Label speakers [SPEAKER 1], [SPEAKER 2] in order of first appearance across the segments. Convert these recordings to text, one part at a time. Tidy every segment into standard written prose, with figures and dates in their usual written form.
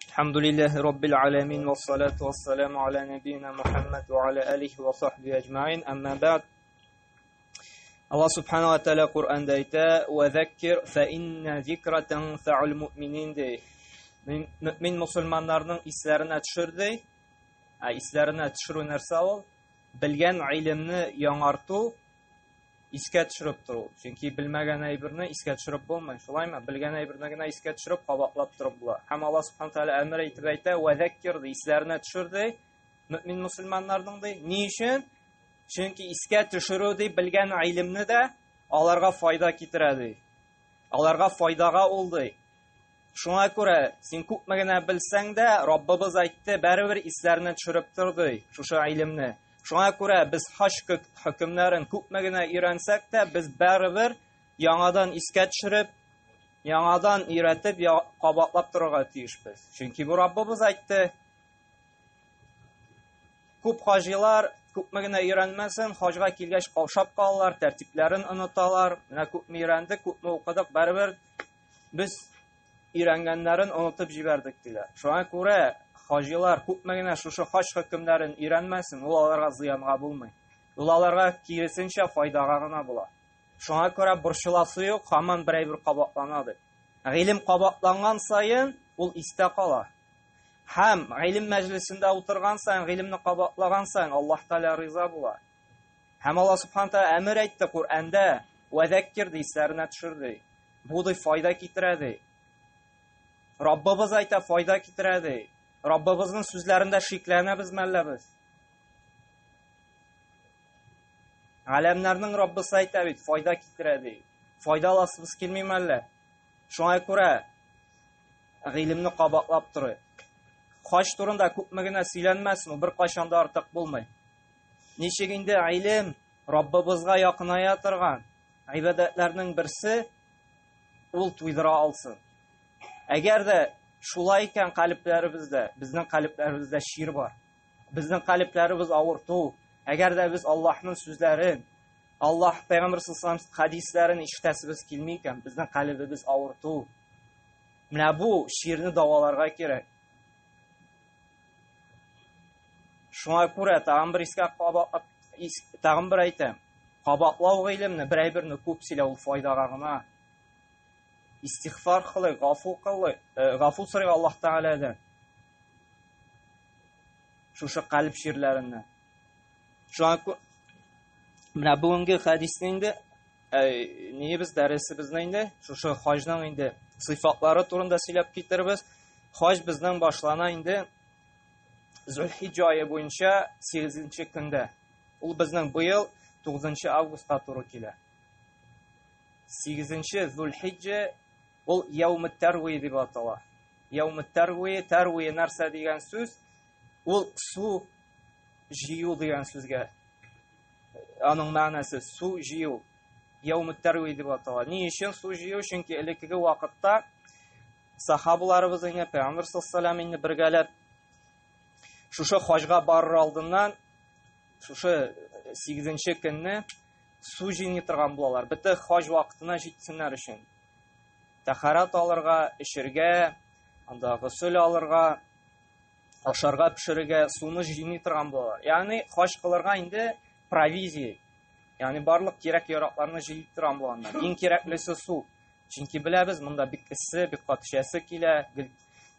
[SPEAKER 1] الحمد لله رب العالمين والصلاة والسلام على نبينا محمد وعلى آله وصحبه أجمعين أما بعد Алла Субхану ва Тааля Коръәндә әйтә: "Ва заккир фа инна зикра танфаул муъминин" ди. Мөмин мусульманнарның исләренә төшер ди. Ә исләренә төшерү нәрсә ул? Белгән гыйлемне яңарту, искә төшереп тору. Чөнки белмәгән әйберне искә төшереп булмый, шулаймы? Белгән әйберне генә искә төшереп, кабатлап торып була. Һәм Алла Субхану Тааля әмер итеп әйтә: "Ва заккир" ди, исләренә төшер ди. Мөмин мусульманнарның ди. Ни өчен? Чөнки искә төшерү ди белгән гыйлемне дә аларга файда китерә ди. Аларга файдага ул ди. Шуңа күрә син күпме генә белсәң дә, Раббыбыз әйтте, барыбер исләренә төшереп тор ди шушы гыйлемне. Шуңа күрә без хаҗ хөкемнәрен күпме генә өйрәнсәк тә, без барыбер яңадан искә төшереп, яңадан өйрәтеп, кабатлап торырга тиешбез. Чөнки бу Раббыбыз әйтте. Күп хаҗилар күпме генә өйрәнмәсен, хаҗга килгәч каушап калалар, тәртипләрен оныталар. Менә күпме өйрәндек, күпме укыдык, барыбер без өйрәнгәннәрен онытып җибәрдек диләр. Шуңа күрә хаҗилар күпме генә шушы хаҗ хөкемнәрен өйрәнмәсен, ул аларга зыянга булмый. Ул аларга киресенчә файдага гына була. Шуңа күрә борчыласы юк, һаман бер әйбер кабатлана дип. Гыйлем кабатланган саен ул истә кала. Һәм гыйлем мәҗлесендә утырган саен, гыйлемне кабатлаган саен Аллаһ Тәгалә риза була. Һәм Аллаһ Субхану Тәгалә әмер әйтте Коръәндә, "Вә зәккир" ди, исләренә төшер ди. Бу ди файда китерә ди. Раббыбыз әйтә, файда китерә ди. Раббыбызның сүзләрендә шикләнәбез мәллә без? Галәмнәрнең Раббысы әйтә бит, файда китерә ди. Файда аласыбыз килми мәллә? Шуңа күрә гыйлемне кабатлап торыйк. Хаҗ турында күпме генә сөйләнмәсен, ул беркайчан да артык булмый. Ничек инде гыйлем Раббыбызга якыная торган гыйбадәтләрнең берсе ул туйдыра алсын. Әгәр дә шулай икән калебләребездә, безнең калебләребездә чир бар. Безнең калебләребез авырту. Әгәр дә без Аллаһның сүзләрен, Аллаһ Пәйгамбер саллаллаху алейһи хадисләрен ишетәсебез килми икән, безнең калебебез авырту. Менә бу чирне дәваларга кирәк. Шуңа күрә тагын бер искә кабатлап, тагын бер әйтәм. Кабатлау гыйлемне, бер әйберне күп сөйләү ул файдага гына. Истигъфар кылыйк, гафу кылыйк, э, гафу сорыйк Аллаһ Тәгаләдән. Шушы калб чирләреннән. Шуңа менә бүгенге хәдисне инде ниебез дәресебезне инде шушы хаҗның инде сыйфатлары турында сөйләп китербез. Хаҗ безнең башлана инде Зөлхиҗҗә ае буенча 8 көндә. Ул безнең быел 9 августка туры килә. 8 Зөлхиҗҗә ул Яумут Тәрвия дип атала. Яумут Тәрвия, Тәрвия нәрсә дигән сүз? Ул су җыю дигән сүзгә. Аның мәгънәсе су җыю. Яумут Тәрвия дип атала. Ни өчен су җыю? Чөнки элеккеге вакытта сахабаларыбыз инде Пәйгамбер саллаллаху алейһи инде бергәләп шушы хаҗга барыр алдыннан шушы 8 көнне су җыйный торган булалар. Бөтен хаҗ вакытына җитсеннәр өчен. Тәхәрәт алырга, эчергә, анда госел алырга, ашарга пешерергә суны җыйный торган булалар. Ягъни хаҗ кылырга инде провизия, ягъни барлык кирәк-яракларны җыйный торган булганнар. Иң кирәклесе су. Чөнки беләбез, монда бик эссе, бик каты эчәсе килә, гел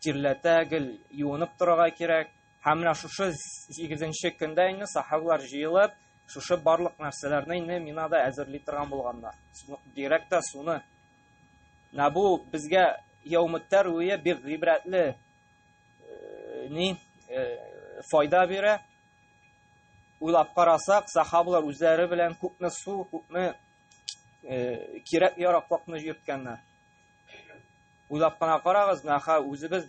[SPEAKER 1] тирләтә, гел юынып торырга кирәк. Һәм менә шушы 8 көндә инде сахабалар җыелып, шушы барлык нәрсәләрне инде Минада әзерли торган булганнар. Бигрәк тә суны. Менә бу безгә Яумут Тәрвия бик гыйбрәтле ни файда бирә. Уйлап карасак, сахабалар үзләре белән күпме су, күпме кирәк яраклыкны йөрткәннәр. Уйлап кына карагыз, менә үзебез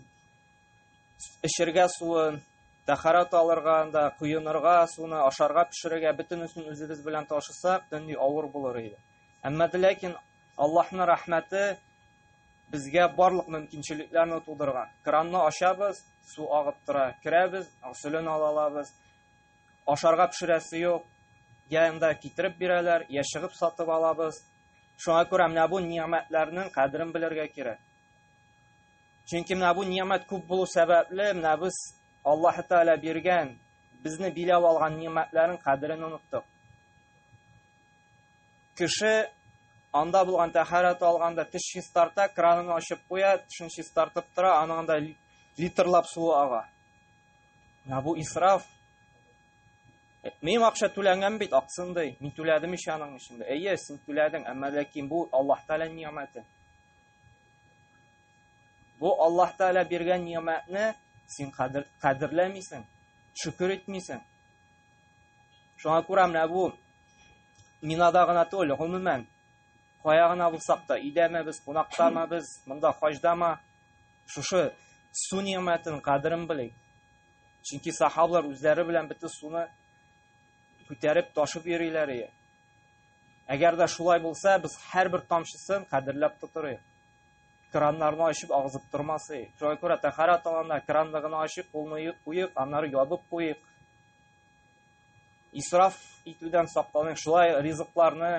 [SPEAKER 1] эчергә суын, тәһарәт алырга, анда коенырга суны, ашарга пешерергә бөтенесен үзебез белән ташысак, нинди авыр булыр иде. Әмма дә ләкин Аллаһның рәхмәте безгә барлык мөмкинчелекләрне тудырган. Кранны ачабыз, су агып тора. Керәбез, госелен ала алабыз. Ашарга пешерәсе юк. Я анда китереп бирәләр, я чыгып сатып алабыз. Шуңа күрә менә бу нигъмәтләрнең кадерен белергә кирәк. Чөнки менә бу ни'мәт күп булу сәбәпле, менә без Аллаһ Тәгалә биргән, безне биләп алган ни'мәтләрнең кадерен оныттык. Кеше анда булган тәһарәт алганда теш чистарта, кранын ачып куя, тешен чистартып тора, аның анда литрлап суы ага. Менә бу исраф. Минем акча түләнгән бит, аксын ди. Мин түләдем ич аның өчен. Әйе, син түләдең, әмма ләкин бу Аллаһ Тәгалә ни'мәте. Бу Аллаһ Тәгалә биргән ни'мәтне син кадер, кадерләмисең, шөкер итмисең. Шуңа күрә менә бу Минада гына түгел, гомумән, кая гына булсак та, өйдәме без, кунактамы без, монда хаҗдамы, шушы су ни'мәтен кадерен белик. Чөнки сахаблар үзләре белән бөтен суны күтәреп ташып йөриләр иде. Әгәр дә шулай булса, без һәрбер тамчысын кадерләп тотыр идек. Краннарны ачып агызып тормас идек. Шуңа күрә тәһарәт алганда кранны гына ачып, кулны юып куйык, аннары ябып куйык. Исраф итүдән сакланыйк. Шулай ризыкларны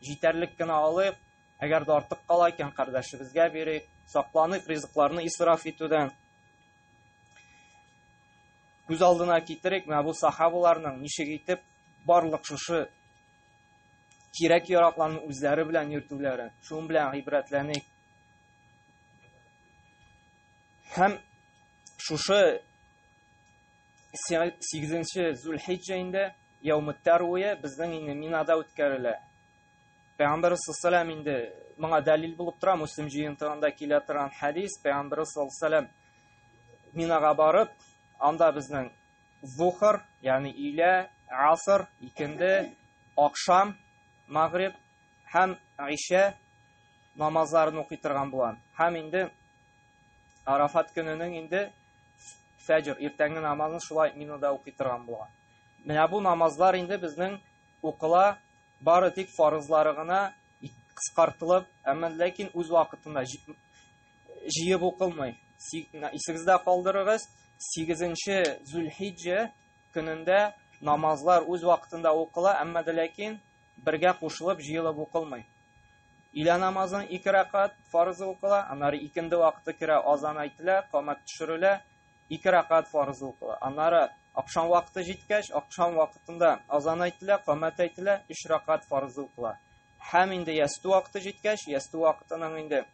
[SPEAKER 1] җитәрлек кенә алыйк. Әгәр дә артык кала икән, кардәшебезгә бирик. Сакланыйк ризыкларны исраф итүдән. Күз алдына китерик, менә бу сахабаларның ничек итеп барлык шушы кирәк-яракларны үзләре белән йөртүләре, шуның белән гыйбрәтләник. Һәм шушы 8 Зулхиҗҗә инде Яумут Тәрвия безнең инде Минада үткәрелә. Пәйгамбәр саллаллаху инде моңа дәлил булып тора, Муслим җыентыгында килә торган хәдис, Пәйгамбәр саллаллаху Минага барып, анда безнең зухр, ягъни өйлә, аср, икенде, акшам, магриб һәм гыйшә намазларын укый торган була. Һәм инде Арафат көненең инде фәҗр, иртәнге намазын шулай Минада укый торган булган. Менә бу намазлар инде безнең укыла бары тик фарызлары гына кыскартылып, әмма ләкин үз вакытында җыеп укылмый. Исегездә калдырыгыз, 8 Зулхиҗҗә көнендә намазлар үз вакытында укыла, әмма дә ләкин бергә кушылып җыелып укылмый. Илә намазын ике рәкать фарызы укыла, аннары икенде вакыты керә, азан әйтелә, камәт төшерелә, ике рәкать фарызы укыла. Аннары акшам вакыты җиткәч, акшам вакытында азан әйтелә, камәт әйтелә, өч рәкать фарызы укыла. Һәм инде ястү вакыты җиткәч, ястү вакытының инде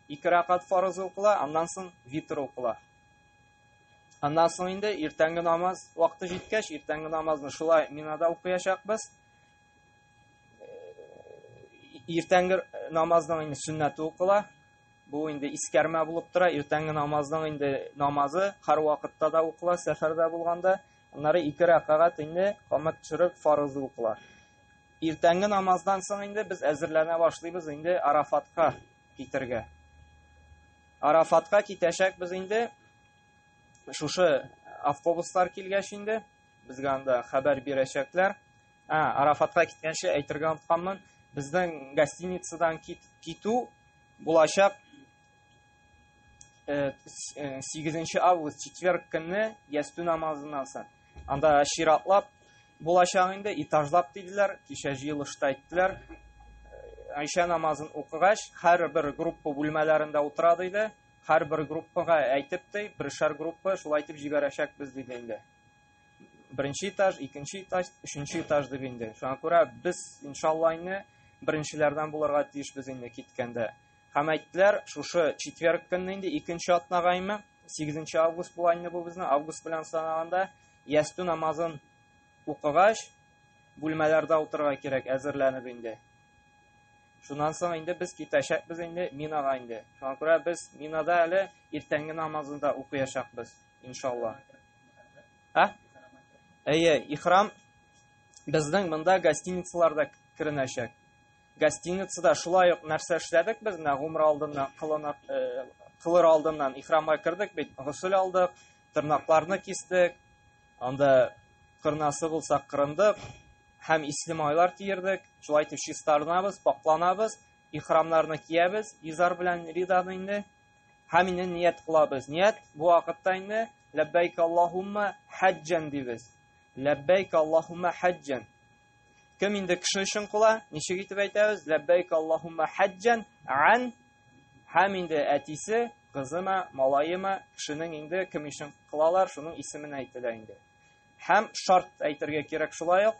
[SPEAKER 1] ике рәкать фарызы укыла, аннан соң витр укыла. Аннан соң инде иртәнге намаз вакыты җиткәч, иртәнге намазны шулай Минада укыячакбыз. Иртәнге намазның инде сөннәте укыла. Бу инде искәрмә булып тора. Иртәнге намазның инде намазы һәр вакытта да укыла, сәфәрдә булганда. Аннары ике рәкәгать инде камәт төшереп фарызы укыла. Иртәнге намаздан соң инде без әзерләнә башлыйбыз инде Арафатка китергә. Арафатка китәчәкбез инде шушы автобуслар килгәч инде безгә анда хәбәр бирәчәкләр. Ә, Арафатка киткәнче әйтергә онытканмын, безнең гостиницадан кит, китү булачак 8 э, август четверг көнне ястү намазыннан соң. Анда чиратлап булачак инде, этажлап диделәр, кичә җыелышта әйттеләр. Айша намазын укыгач, һәрбер группа бүлмәләрендә утыра диде. Һәрбер группага әйтеп ди, бершәр группа шулай итеп җибәрәчәкбез диде инде. Беренче этаж, икенче этаж, өченче этаж дип инде. Шуңа күрә без иншалла инде беренчеләрдән булырга тиешбез инде киткәндә. Һәм әйттеләр, шушы четверг көнне инде икенче атнага име, 8 август була инде бу безнең, август белән санаганда, ястү намазын укыгач, бүлмәләрдә утырырга кирәк, әзерләнеп инде. Шуннан соң инде без китәчәкбез инде Минага инде. Шуңа күрә без Минада әле иртәнге намазын да укыячакбыз, иншалла. Ә? Әйе, ихрам безнең монда гостиницаларда керенәчәк. Гостиницада шулай ук нәрсә эшләдек без менә гумра алдыннан кылына, э, кылыр алдыннан ихрамга кердек бит, госел алдык, тырнакларны кистек, анда кырнасы булса кырындык һәм исле майлар тиердек. Шулай итеп чистарынабыз, пакланабыз, ихрамнарны киябез, изар белән риданы инде. Һәм инде ният кылабыз. Ният бу вакытта инде ләббәйк Аллаһумма хаҗҗан дибез. Ләббәйк Аллаһумма хаҗҗан. Кем инде кеше өчен кыла, ничек итеп әйтәбез? Ләббәйк Аллаһумма хаҗҗан ан һәм инде әтисе Кызымы, малаемы, кешенең инде кем өчен кылалар, шуның исемен әйтелә инде. Һәм шарт әйтергә кирәк шулай ук.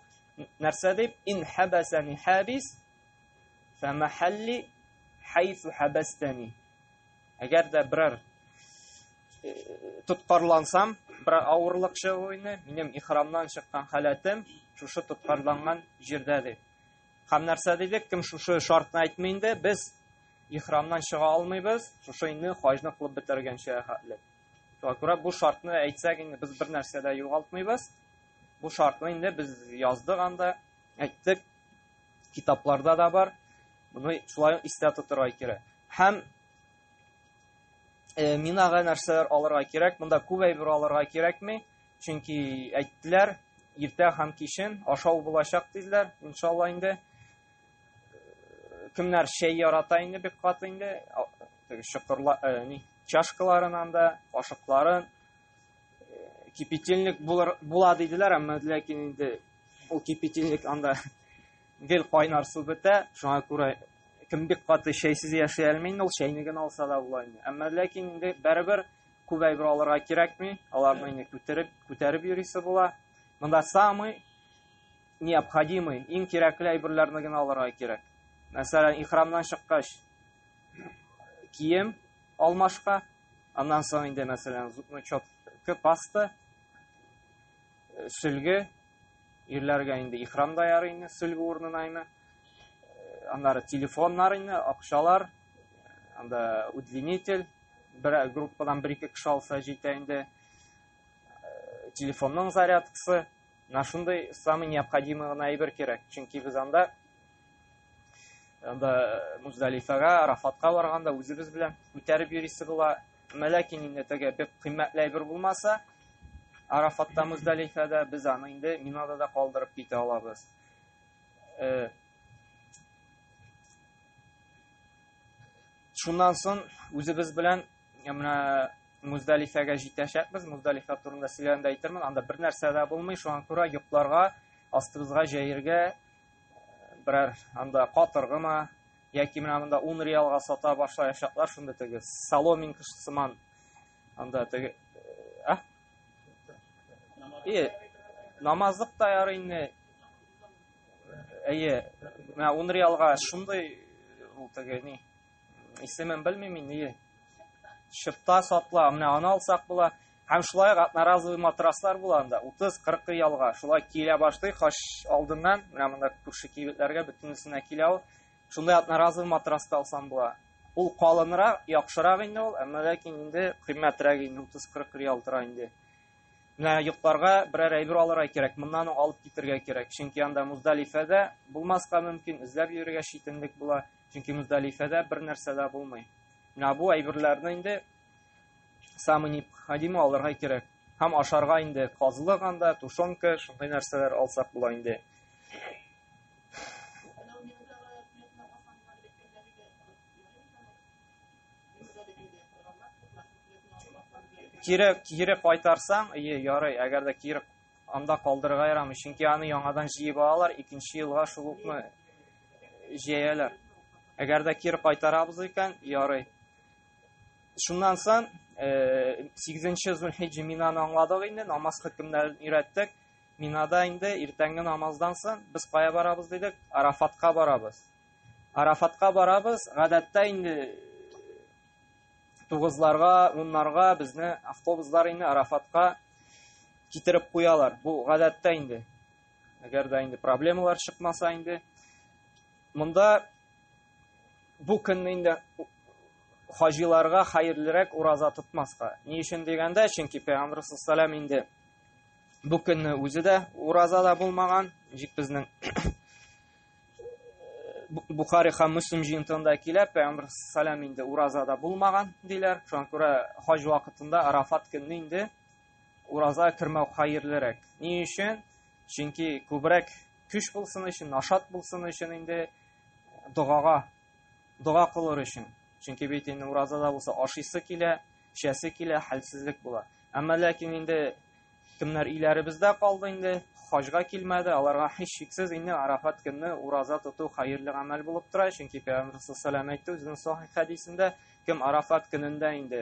[SPEAKER 1] Нәрсә дип? Ин хабасани хабис фа махалли хайсу хабастани. Әгәр дә берәр тоткарлансам, берәр авырлык чыгу инде, минем ихрамнан чыккан халәтем шушы тоткарланган җирдә дип. Һәм нәрсә дидек? Кем шушы шартны әйтми инде, без ихрамнан чыга алмыйбыз, шушы инде хаҗны кылып бетергәнчә хәтле. Шуңа күрә бу шартны әйтсәк инде без бер нәрсә дә югалтмыйбыз. Бу шартны инде без яздык анда, әйттек. Китапларда да бар. Моны шулай ук истә тотырга кирәк. Һәм Минага нәрсәләр алырга кирәк? Монда күп әйбер алырга кирәкми, чөнки әйттеләр, иртә һәм кичен ашау булачак диделәр, иншалла инде. Кемнәр чәй ярата инде бик каты инде, теге чокырла, ни, чашкаларын анда, кашыкларын, кипятильник булыр, була диделәр, әмма ләкин инде ул кипятильник анда гел кайнар су бетә, шуңа күрә кем бик каты чәйсез яши алмый инде, ул чәйнеген алса да була инде. Әмма ләкин инде барыбер күп әйбер алырга кирәкми, аларны инде күтәреп, күтәреп йөрисе була. Монда самый необходимый, иң кирәкле әйберләрне генә алырга кирәк. Мәсәлән, ихрамнан чыккач кием алмашка, аннан соң инде, мәсәлән, зубной щетка, паста, сөлге, ирләргә инде ихрам да ярый инде, сөлге урынына инде. Аннары телефоннар инде, акчалар, анда удлинитель, бер группадан бер-ике кеше алса җитә инде. Телефонның зарядкасы, менә шундый самый необходимый гына әйбер кирәк. Чөнки без анда Муздалифага, Арафатка барганда үзебез белән күтәреп йөрисе була. Әмма ләкин инде теге бик кыйммәтле әйбер булмаса, Арафатта, Муздалифада без аны инде Минада да калдырып китә алабыз. Шуннан соң үзебез белән менә Муздалифәгә җитәчәкбез. Муздалифә турында сөйләгәндә әйтермен, анда бер нәрсә дә булмый, шуңа күрә йокларга, астыбызга җәергә берәр анда катыргымы, яки менә монда 10 реалга сата башлаячаклар, шунда теге соломинка сыман анда теге, а? И, намазлык та ярый инде. Әйе, менә 10 реалга шундый ул теге ни, исемен белмим инде, ие. Чыпта сатыла, менә аны алсак була. Һәм шулай ук одноразовый матраслар була анда, 30-40 реалга. Шулай килә башлый хаҗ алдыннан, менә монда күрше кибетләргә бөтенесенә килә ул. Шундай одноразовый матрас та алсам була. Ул калынрак, яхшырак инде ул, әмма ләкин инде кыйммәтрәк инде, 30-40 реал тора инде. Менә йокларга берәр әйбер алырга кирәк, моннан ук алып китергә кирәк. Чөнки анда Муздалифәдә булмаска мөмкин, эзләп йөрергә читенлек була. Чөнки Муздалифәдә бер нәрсә дә булмый. Менә бу әйберләрне инде самый необходимый алырга кирәк. Һәм ашарга инде казлык анда, тушенка, шундый нәрсәләр алсак була инде. Кире, кире кайтарсаң, ие, ярый, әгәр дә кире анда калдырырга ярамый, чөнки аны яңадан җыеп алалар, икенче елга шул укны җәяләр. Әгәр дә кире кайтарабыз икән, ярый. Шуннан соң, 8 Зулхиҗҗә Минаны аңладык инде, намаз хөкемнәрен өйрәттек. Минада инде иртәнге намаздан соң без кая барабыз дидек? Арафатка барабыз. Арафатка барабыз, гадәттә инде тугызларга, уннарга безне автобуслар инде Арафатка китереп куялар. Бу гадәттә инде. Әгәр дә инде проблемалар чыкмаса инде. Монда бу көнне инде хаҗиларга хәерлерәк ураза тотмаска. Ни өчен дигәндә, чөнки Пәйгамбер саллаллаһу алейһи ва инде бу көнне үзе дә ураза да булмаган. Ничек безнең Бухари һәм Мөслим җыентыгында килә, Пәйгамбәр салам инде уразада булмаган диләр. Шуңа күрә хаҗ вакытында Арафат көнне инде ураза кермәү хәерлерәк. Ни өчен? Чөнки күбрәк көч булсын өчен, нашат булсын өчен инде догага, дога кылыр өчен. Чөнки бит инде уразада булса ашыйсы килә, эчәсе килә, хәлсезлек була. Әмма ләкин инде кемнәр өйләребездә калды инде, хаҗга килмәде, аларга һичшиксез инде Арафат көнне ураза тоту хәерле гамәл булып тора, чөнки Пәйгамбер саллаллаһу алейһи ва әйтте үзенең сахих хәдисендә, Кем Арафат көнендә инде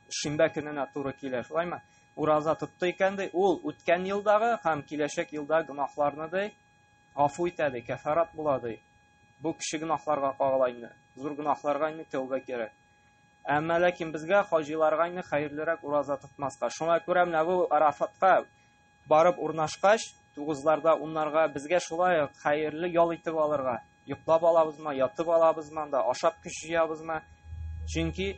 [SPEAKER 1] шимбә көненә туры килә, шулаймы? Ураза тотты икән ди, ул үткән елдагы һәм киләчәк елдагы гөнаһларны ди, гафу итә ди, кәфарат була ди. Бу кече гөнаһларга кагыла инде. Зур гөнаһларга инде тәүбә кирәк. Әмма ләкин безгә хаҗиларга инде хәерлерәк ураза тотмаска. Шуңа күрә менә бу Арафатка барып урнашкач, тугызларда, уннарга безгә шулай ук хәерле ял итеп алырга. Йоклап алабызмы, ятып алабызмы, анда ашап көч җыябызмы? Чөнки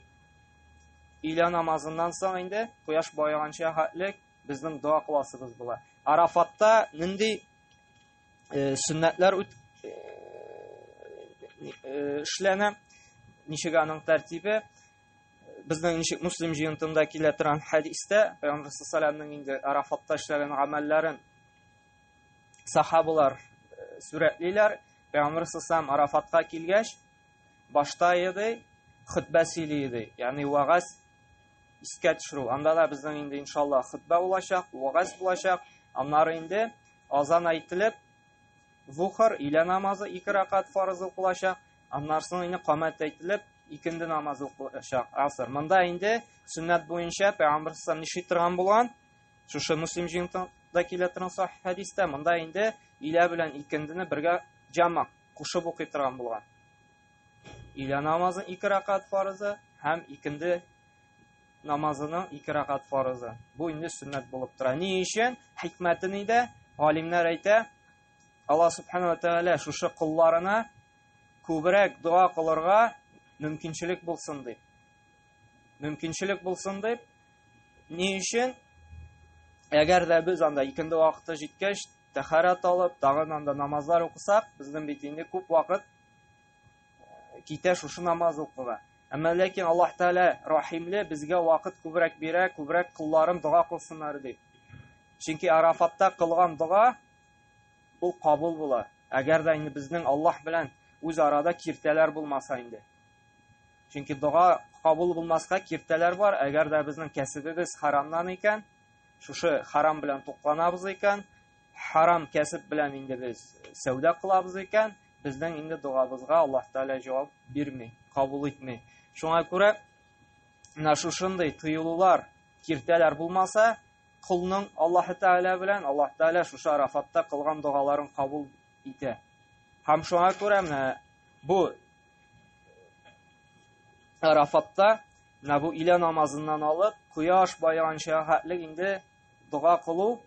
[SPEAKER 1] өйлә намазыннан соң инде кояш баеганча хәтлек безнең дога кыласыбыз була. Арафатта нинди сөннәтләр үт эшләнә, ничек аның тәртибе? Безнең ничек Муслим җыентында килә торган хәдистә Пәйгамбер саллаллаһу инде Арафатта эшләгән гамәлләрен сахабалар сурәтлиләр. Пәйгамбер саллаллаһу Арафатка килгәч, башта иде хөтбә сөйли иде, ягъни вагаз искә төшерү. Анда да безнең инде иншалла хөтбә булачак, вагаз булачак. Аннары инде азан әйтелеп, зухр, өйлә намазы ике рәкать фарыз укылачак. Аннан соң инде камәт әйтелеп, икенде намазы укылачак, аср. Монда инде сөннәт буенча Пәйгамбер саллаллаһу нишли торган булган? Шушы Муслим җыентыгында килә торган сахих хәдистә, монда инде өйлә белән икендене бергә җама кушып укый торган булган. Өйлә намазы ике рәкать фарызы һәм икенде намазының ике рәкать фарызы. Бу инде сөннәт булып тора. Ни өчен? Хикмәте нидә? Галимнәр әйтә, Аллаһ субхана ва тәгалә шушы колларына күбрәк дога кылырга мөмкинчелек булсын дип. Мөмкинчелек булсын дип. Ни өчен? Әгәр дә без анда икенде вакыты җиткәч, тәһарәт алып, тагын анда намазлар укысак, безнең бит инде күп вакыт китә шушы намаз укуга. Әмма ләкин Аллаһ Тәгалә рәхимле, безгә вакыт күбрәк бирә, күбрәк колларым дога кылсыннар дип. Чөнки Арафатта кылган дога ул кабул була. Әгәр дә инде безнең Аллаһ белән үз арада киртәләр булмаса инде. Чөнки дога кабул булмаска киртәләр бар. Әгәр дә безнең кәсебебез харамнан икән, шушы харам белән тукланабыз икән, харам кәсеп белән инде без сәүдә кылабыз икән, безнең инде догабызга Аллаһ Тәгалә җавап бирми, кабул итми. Шуңа күрә менә шушындый тыелулар, киртәләр булмаса, колның Аллаһ Тәгалә белән Аллаһ Тәгалә шушы Арафатта кылган догаларын кабул итә. Һәм шуңа күрә менә бу Арафатта менә бу илә намазыннан алып, кояш баеганча хәтлек инде дога кылу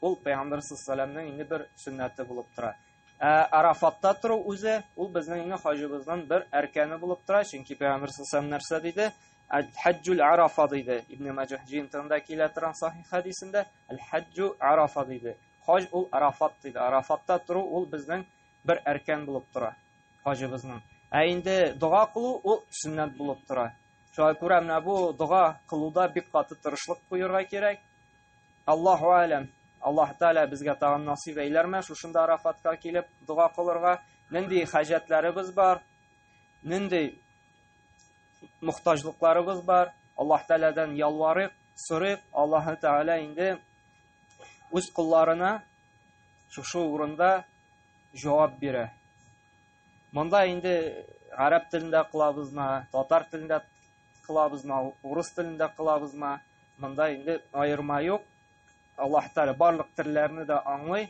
[SPEAKER 1] ул Пәйгамбер саллаллаһу инде бер сөннәте булып тора. Ә Арафатта тору үзе ул безнең инде хаҗыбызның бер әркәне булып тора, чөнки Пәйгамбер саллаллаһу нәрсә диде? Әл-хаҗҗул Арафа диде. Ибн Маҗах җыентыгында килә торган сахих хәдисендә Әл-хаҗҗу Арафа диде. Хаҗ ул Арафат диде. Арафатта тору ул безнең бер әркән булып тора хаҗыбызның. Ә инде дога кылу ул сөннәт булып тора. Шуңа күрә менә бу дога кылуда бик каты тырышлык куярга кирәк. Аллаһу алям. Аллаһ Тәгалә безгә тагын насыйп әйләрме шушында Арафатка килеп дога кылырга? Нинди хаҗәтләребез бар? Нинди мохтаҗлыкларыбыз бар? Аллаһ Тәгаләдән ялварыйк, сорыйк. Аллаһ Тәгалә инде үз колларына шушы урында җавап бирә. Монда инде гарәп телендә кылабызмы, татар телендә кылабызмы, урыс телендә кылабызмы, монда инде аерма юк. Аллаһ Тәгалә барлык телләрне дә аңлый.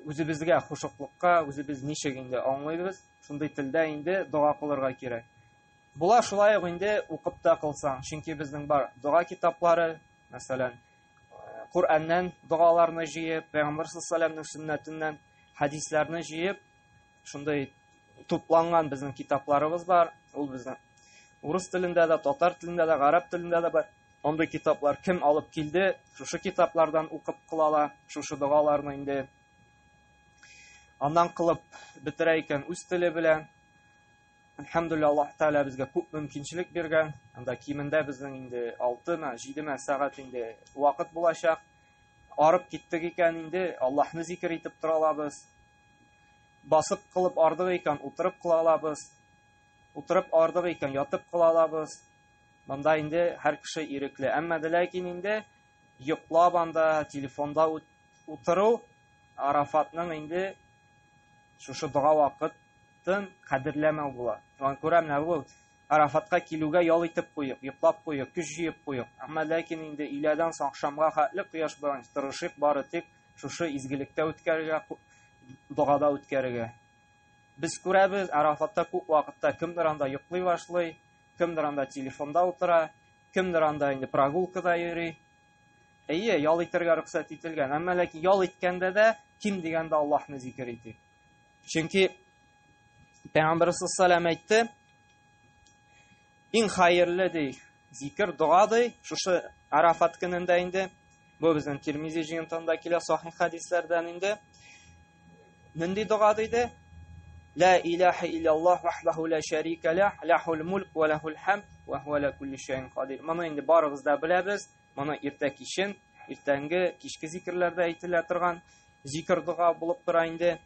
[SPEAKER 1] Үзебезгә хушыклыкка, үзебез ничек инде аңлыйбыз, шундый телдә инде дога кылырга кирәк. Була шулай ук инде укып та кылсаң, чөнки безнең бар дога китаплары, мәсәлән, Коръәннән догаларны җыеп, Пәйгамбер саллаллаһу сөннәтеннән хәдисләрне җыеп, шундый тупланган безнең китапларыбыз бар. Ул безнең урыс телендә дә, татар телендә дә, гарәп телендә дә бар. Андый китаплар кем алып килде, шушы китаплардан укып кыла ала, шушы догаларны инде. Аннан кылып бетерә икән үз теле белән. Әлхәмдүлилләһ, Аллаһ Тәгалә безгә күп мөмкинчелек биргән. Анда кимендә безнең инде 6-мы, 7-ме сәгать инде вакыт булачак. Арып киттек икән инде, Аллаһны зикер итеп тора алабыз. Басып кылып ардык икән, утырып кыла алабыз. Утырып ардык икән, ятып кыла алабыз. Монда инде һәр кеше ирекле. Әмма дә ләкин инде йоклап анда телефонда утыру Арафатның инде шушы дога вакытын кадерләмәү була. Шуңа күрә менә бу Арафатка килүгә ял итеп куйыйк, йоклап куйыйк, көч җыеп куйыйк. Әмма ләкин инде өйләдән соң ахшамга хәтле кояш белән тырышыйк бары тик шушы изгелектә үткәрергә, догада үткәрергә. Без күрәбез, Арафатта күп вакытта кемдер анда йоклый башлый, кемдер анда телефонда утыра, кемдер анда инде прогулкада йөри. Әйе, ял итәргә рөхсәт ителгән. Әмма ләкин ял иткәндә дә ким дигәндә Аллаһны зикер итик. Чөнки Пәйгамбәр саллаллаху әйтте, иң хәерле ди, зикер, дога ди, шушы Арафат көнендә инде, бу безнең Тирмизи җыентыгында килә сахих хәдисләрдән инде. Нинди дога диде? Ла илаһа илляллаһ вахдаху ла шәрика лах, лахул мулк ва лахул хамд ва хуа ала кулли шәйин кадир. Моны инде барыбыз да беләбез. Моны иртә кичен, иртәнге, кичке зикерләрдә әйтелә торган зикер дога булып тора инде.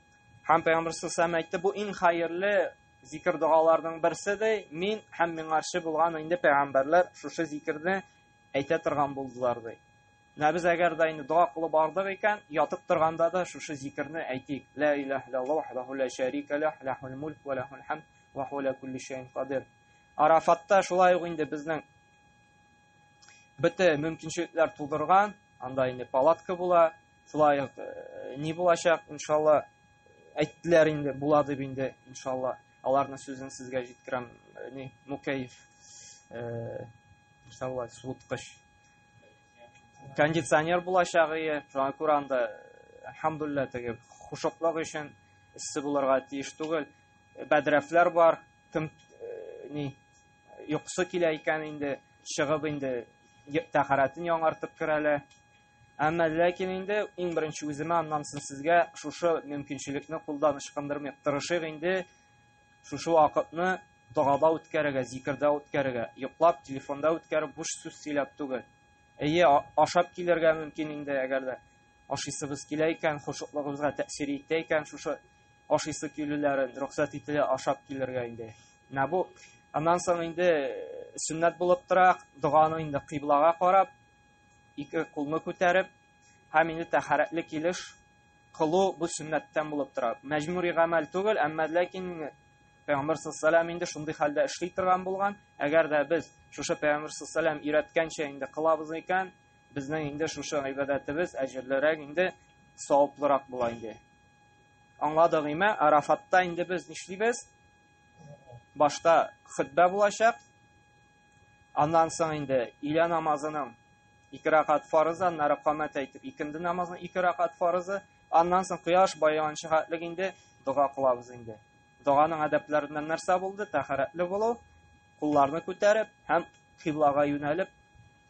[SPEAKER 1] Һәм Пәйгамбер саллаллаху әйтте, бу иң хәерле зикер догаларның берсе ди. Мин һәм миңарчы булган инде пәйгамбәрләр шушы зикерне әйтә торган булдылар ди. Менә без әгәр дә инде дога кылып бардык икән, ятып торганда да шушы зикерне әйтик. Ла илаһ иллаллаһ вахдаху ла шәрика лах, лахул мулк ва лахул хамд ва хуа аля кулли шәйин кадир. Арафатта шулай ук инде безнең бөтә мөмкинчелекләр тудырган, анда инде палатка була, шулай ук э, ни булачак, иншалла, әйттеләр инде, була дип инде, иншалла, аларның сүзен сезгә җиткерәм, э, ни, мукәйф, э, иншалла, суыткыч. Кондиционер булачак, ие, шуңа күрә анда, әлхәмдулилла, теге хушыклык өчен эссе булырга тиеш түгел. Бәдрәфләр бар, кем ни, йокысы килә икән инде, чыгып инде тәһарәтен яңартып керәләр. Әмма ләкин инде иң беренче үземә, аннан соң сезгә шушы мөмкинчелекне кулдан ычкындырмыйк. Тырышыйк инде шушы вакытны догада үткәрергә, зикердә үткәрергә, йоклап, телефонда үткәреп, буш сүз сөйләп түгел. Әйе, ашап килергә мөмкин инде, әгәр дә ашыйсыбыз килә икән, хушыклыгыбызга тәэсир итә икән, шушы ашыйсы килүләрен рөхсәт ителә ашап килергә инде. Менә бу аннан соң инде сөннәт булып тора, доганы инде кыйблага карап, ике кулны күтәреп һәм инде тәһарәтле килеш кылу бу сөннәттән булып тора. Мәҗбүри гамәл түгел, әмма ләкин Пәйгамбәр саллаллаху инде шундый хәлдә эшли торган булган. Әгәр дә без шушы Пәйгамбәр саллаллаху өйрәткәнчә инде кылабыз икән, безнең инде шушы гыйбадәтебез әҗерлерәк инде, саваплырак була инде. Аңладык име? Арафатта инде без нишлибез? Башта хөтбә булачак. Аннан соң инде өйлә намазының ике рәкать фарызы, аннары камәт әйтеп икенде намазының ике рәкать фарызы, аннан соң кояш баеганчы хәтлек инде дога кылабыз инде. Доганың әдәпләреннән нәрсә булды? Тәһарәтле булу, кулларны күтәреп һәм кыйблага юнәлеп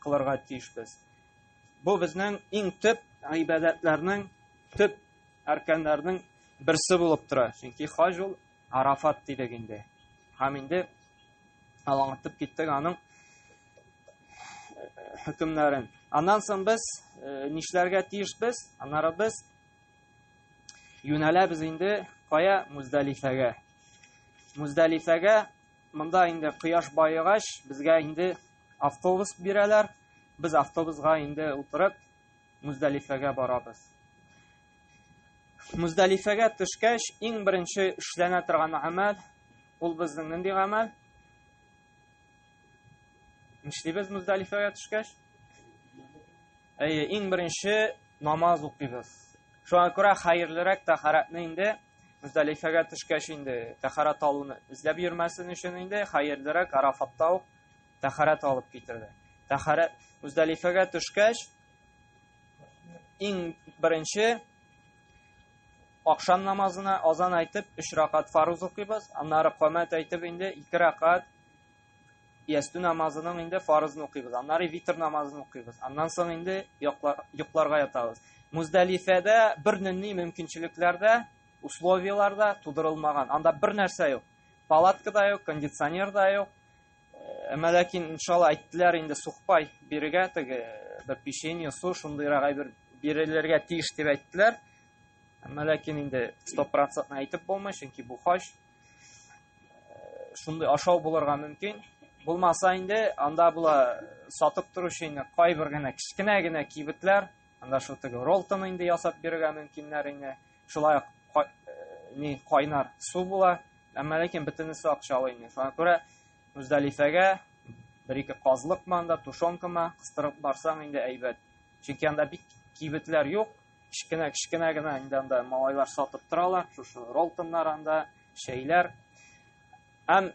[SPEAKER 1] кылырга тиешбез. Бу безнең иң төп гыйбадәтләрнең төп әркәннәрнең берсе булып тора. Чөнки хаҗ ул Арафат дидек инде. Һәм инде аңлатып киттек аның хөкемнәрен. Аннан соң без нишләргә тиешбез? Аннары без юнәләбез инде кая? Муздалифәгә. Муздалифәгә монда инде кояш баегач, безгә инде автобус бирәләр. Без автобусга инде утырып Муздалифәгә барабыз. Муздалифәгә төшкәч, иң беренче эшләнә торган гамәл, ул безнең нинди гамәл? Нишлибез Муздалифәгә төшкәч? Әйе, иң беренче намаз укыйбыз. Шуңа күрә хәерлерәк тәһарәтне инде Муздалифәгә төшкәч инде тәһарәт алуны эзләп йөрмәсен өчен инде хәерлерәк Арафатта ук тәһарәт алып китерде. Тәһарәт Муздалифәгә төшкәч, иң беренче ахшам намазына азан әйтеп, өч ракат фарыз укыйбыз, аннары камәт әйтеп инде ике ракат ястү намазының инде фарызын укыйбыз, аннары витр намазын укыйбыз, аннан соң инде йокларга ятабыз. Муздалифәдә бер нинди мөмкинчелекләр дә, условияләр дә тудырылмаган. Анда бер нәрсә юк. Палатка да юк, кондиционер да юк. Әмма ләкин иншалла әйттеләр инде сухпай бирергә, теге бер печенье, су шундыйрак әйбер бирелергә тиеш дип әйттеләр. Әмма ләкин инде 100% әйтеп булмый, чөнки бу хаҗ шундый ашау булырга мөмкин. Булмаса инде анда була сатып торучы инде кайбер генә кечкенә генә кибетләр, анда шул теге роллтон инде ясап бирергә мөмкиннәр инде. Шулай ук ни кайнар су була. Әмма ләкин бөтенесе акчалы инде. Шуңа күрә Мөздәлифәгә бер-ике казлыкмы анда, тушенкамы кыстырып барсаң инде әйбәт. Чөнки анда бик кибетләр юк, кечкенә-кечкенә генә инде анда малайлар сатып торалар, шушы ролтоннар анда, чәйләр. Һәм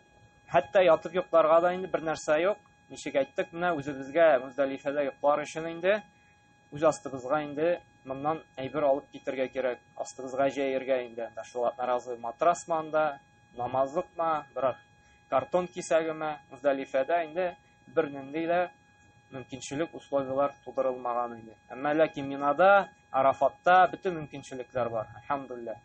[SPEAKER 1] хәтта ятып йокларга да инде бер нәрсә юк. Ничек әйттек, менә үзебезгә Мөздәлифәдә йоклар өчен инде үз астыбызга инде моннан әйбер алып китергә кирәк. Астыбызга җәергә инде анда шул одноразовый матрасмы анда, намазлыкмы, берәр картон кисәгеме, Мөздәлифәдә инде бернинди дә мөмкинчелек, условияләр тудырылмаган инде. Әмма ләкин Минада, Арафатта бөтен мөмкинчелекләр бар, әлхәмдулилла.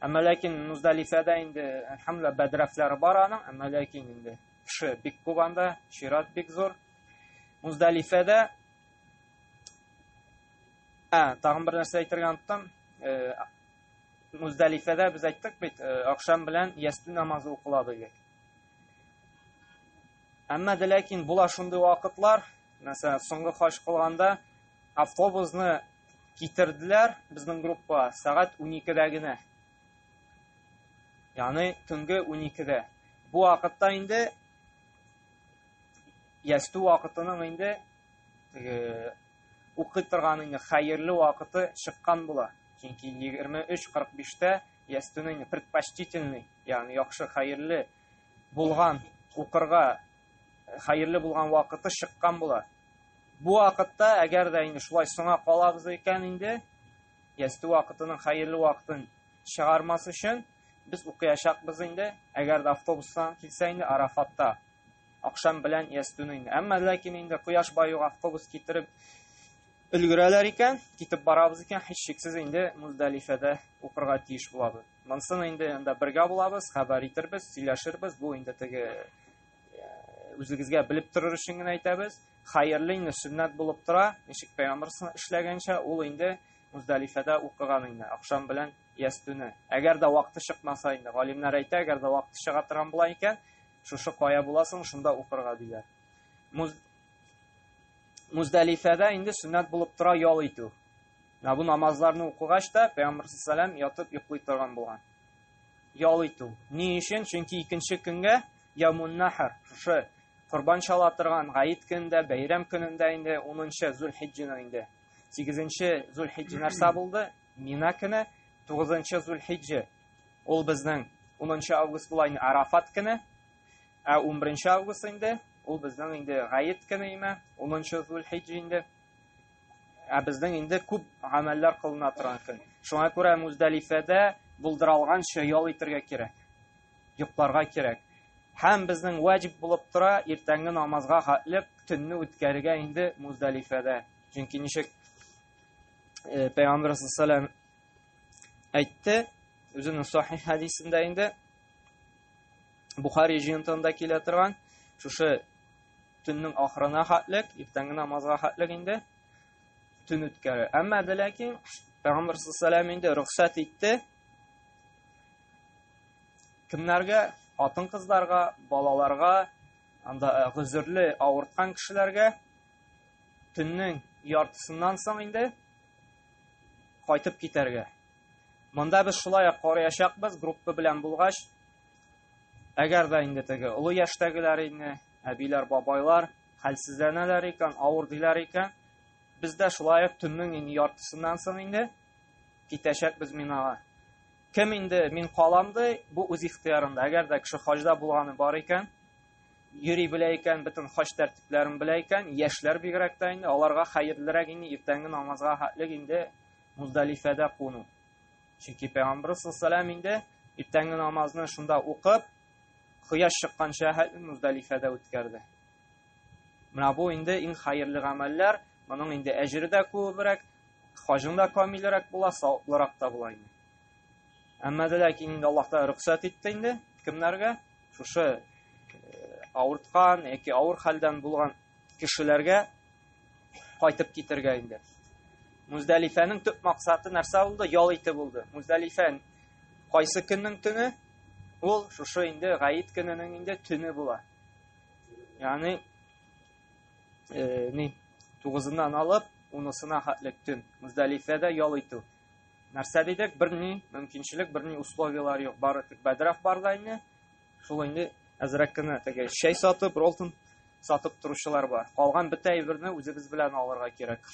[SPEAKER 1] Әмма ләкин Муздалифәдә инде, әлхәмдулилла, бәдрәфләре бар аның, әмма ләкин инде кеше бик күп анда, чират бик зур. Муздалифәдә Ә, тагын бер нәрсә әйтергә оныттым. Э, Муздалифәдә без әйттек бит, э, ахшам белән ястү намазы укыла дидек. Әмма дә ләкин була шундый вакытлар, мәсәлән, соңгы хаҗ кылганда автобусны китерделәр безнең группа сәгать 12-дә генә. Ягъни төнге 12-дә. Бу вакытта инде ястү вакытының инде теге укый торган инде хәерле вакыты чыккан була. Чөнки 23:45-тә ястүнең инде предпочтительный, ягъни яхшы хәерле булган укырга хәерле булган вакыты чыккан була. Бу вакытта, әгәр дә инде шулай соңа калабыз икән инде, ястү вакытының хәерле вакытын чыгармас өчен без укыячакбыз инде, әгәр дә автобустан килсә инде Арафатта ахшам белән ястүне инде. Әмма ләкин инде кояш баюга автобус китереп өлгерәләр икән, китеп барабыз икән, һичшиксез инде Муздалифәдә укырга тиеш булабыз. Монсын инде анда бергә булабыз, хәбәр итербез, сөйләшербез. Бу инде теге үзегезгә белеп торыр өчен генә әйтәбез. Хәерле инде сөннәт булып тора. Ничек пәйгамбер эшләгәнчә, ул инде Муздалифәдә укыган инде ахшам белән ястүне. Әгәр дә вакыты чыкмаса инде, галимнәр әйтә, әгәр дә вакыты чыга торган була икән, шушы кая буласың, шунда укырга диләр. Муз... Муздалифәдә инде сөннәт булып тора ял итү. Менә бу намазларны укыгач та Пәйгамбер саллаллаху ятып йоклый торган булган. Ял итү. Ни өчен? Чөнки икенче көнгә Яумун нахр, шушы корбан чала торган гаит көнендә, бәйрәм көнендә инде 10 Зулхиҗҗәнең инде 8 Зулхиҗҗә нәрсә булды? Мина көне, 9 Зулхиҗҗә ул безнең 10 август була инде Арафат көне, ә 11 август инде ул безнең инде гаит көне име, 10 Зулхиҗҗә инде. Ә безнең инде күп гамәлләр кылына торган көн. Шуңа күрә Муздалифәдә булдыралганча ял итәргә кирәк. Йокларга кирәк. Һәм безнең ваҗиб булып тора иртәнге намазга хәтле төнне үткәрергә инде Муздалифәдә. Чөнки ничек э, Пәйгамбер саллаллаху әйтте, үзенең сахих хәдисендә инде Бухари җыентыгында килә торган шушы төннең ахырына хәтлек, иртәнге намазга хәтлек инде төн үткәрә. Әмма дә ләкин Пәйгамбер саллаллаху инде рөхсәт итте Кемнәргә? Хатын-кызларга, балаларга, анда э, гозерле авырткан кешеләргә төннең яртысыннан соң инде кайтып китәргә. Монда без шулай ук караячакбыз, группа белән булгач, әгәр дә инде теге олы яшьтәгеләр инде, әбиләр, бабайлар хәлсезләнәләр икән, авыр диләр икән, без дә шулай ук төннең инде яртысыннан соң инде китәчәкбез Минага. Кем инде мин калам ди, бу үз ихтыярында. Әгәр дә кеше хаҗда булганы бар икән, йөри белә икән, бөтен хаҗ тәртипләрен белә икән, яшьләр бигрәк тә инде, аларга хәерлерәк инде иртәнге намазга хәтлек инде Муздалифәдә куну. Чөнки Пәйгамбер саллаллаху инде иртәнге намазны шунда укып, кояш чыкканча хәтле Муздалифәдә үткәрде. Менә бу инде иң хәерле гамәлләр, моның инде әҗере дә күбрәк, хаҗың да камилрәк була, саваплырак та була инде. Әмма дә ләкин инде Аллаһ Тәгалә рөхсәт итте инде кемнәргә? Шушы э, авырткан яки авыр хәлдән булган кешеләргә кайтып китергә инде. Муздалифәнең төп максаты нәрсә булды? Ял итү булды. Муздалифә кайсы көннең төне? Ул шушы инде гаит көненең инде төне була. Ягъни э, ни тугызыннан алып унысына хәтлек төн Муздалифәдә ял итү. Нәрсә дидек? Берни мөмкинчелек, берни условияләр юк. Бары тик бәдрәф бар да инде. Шул инде. Әзрәк кенә теге чәй сатып, ролтон сатып торучылар бар. Калган бөтә әйберне үзебез белән алырга кирәк.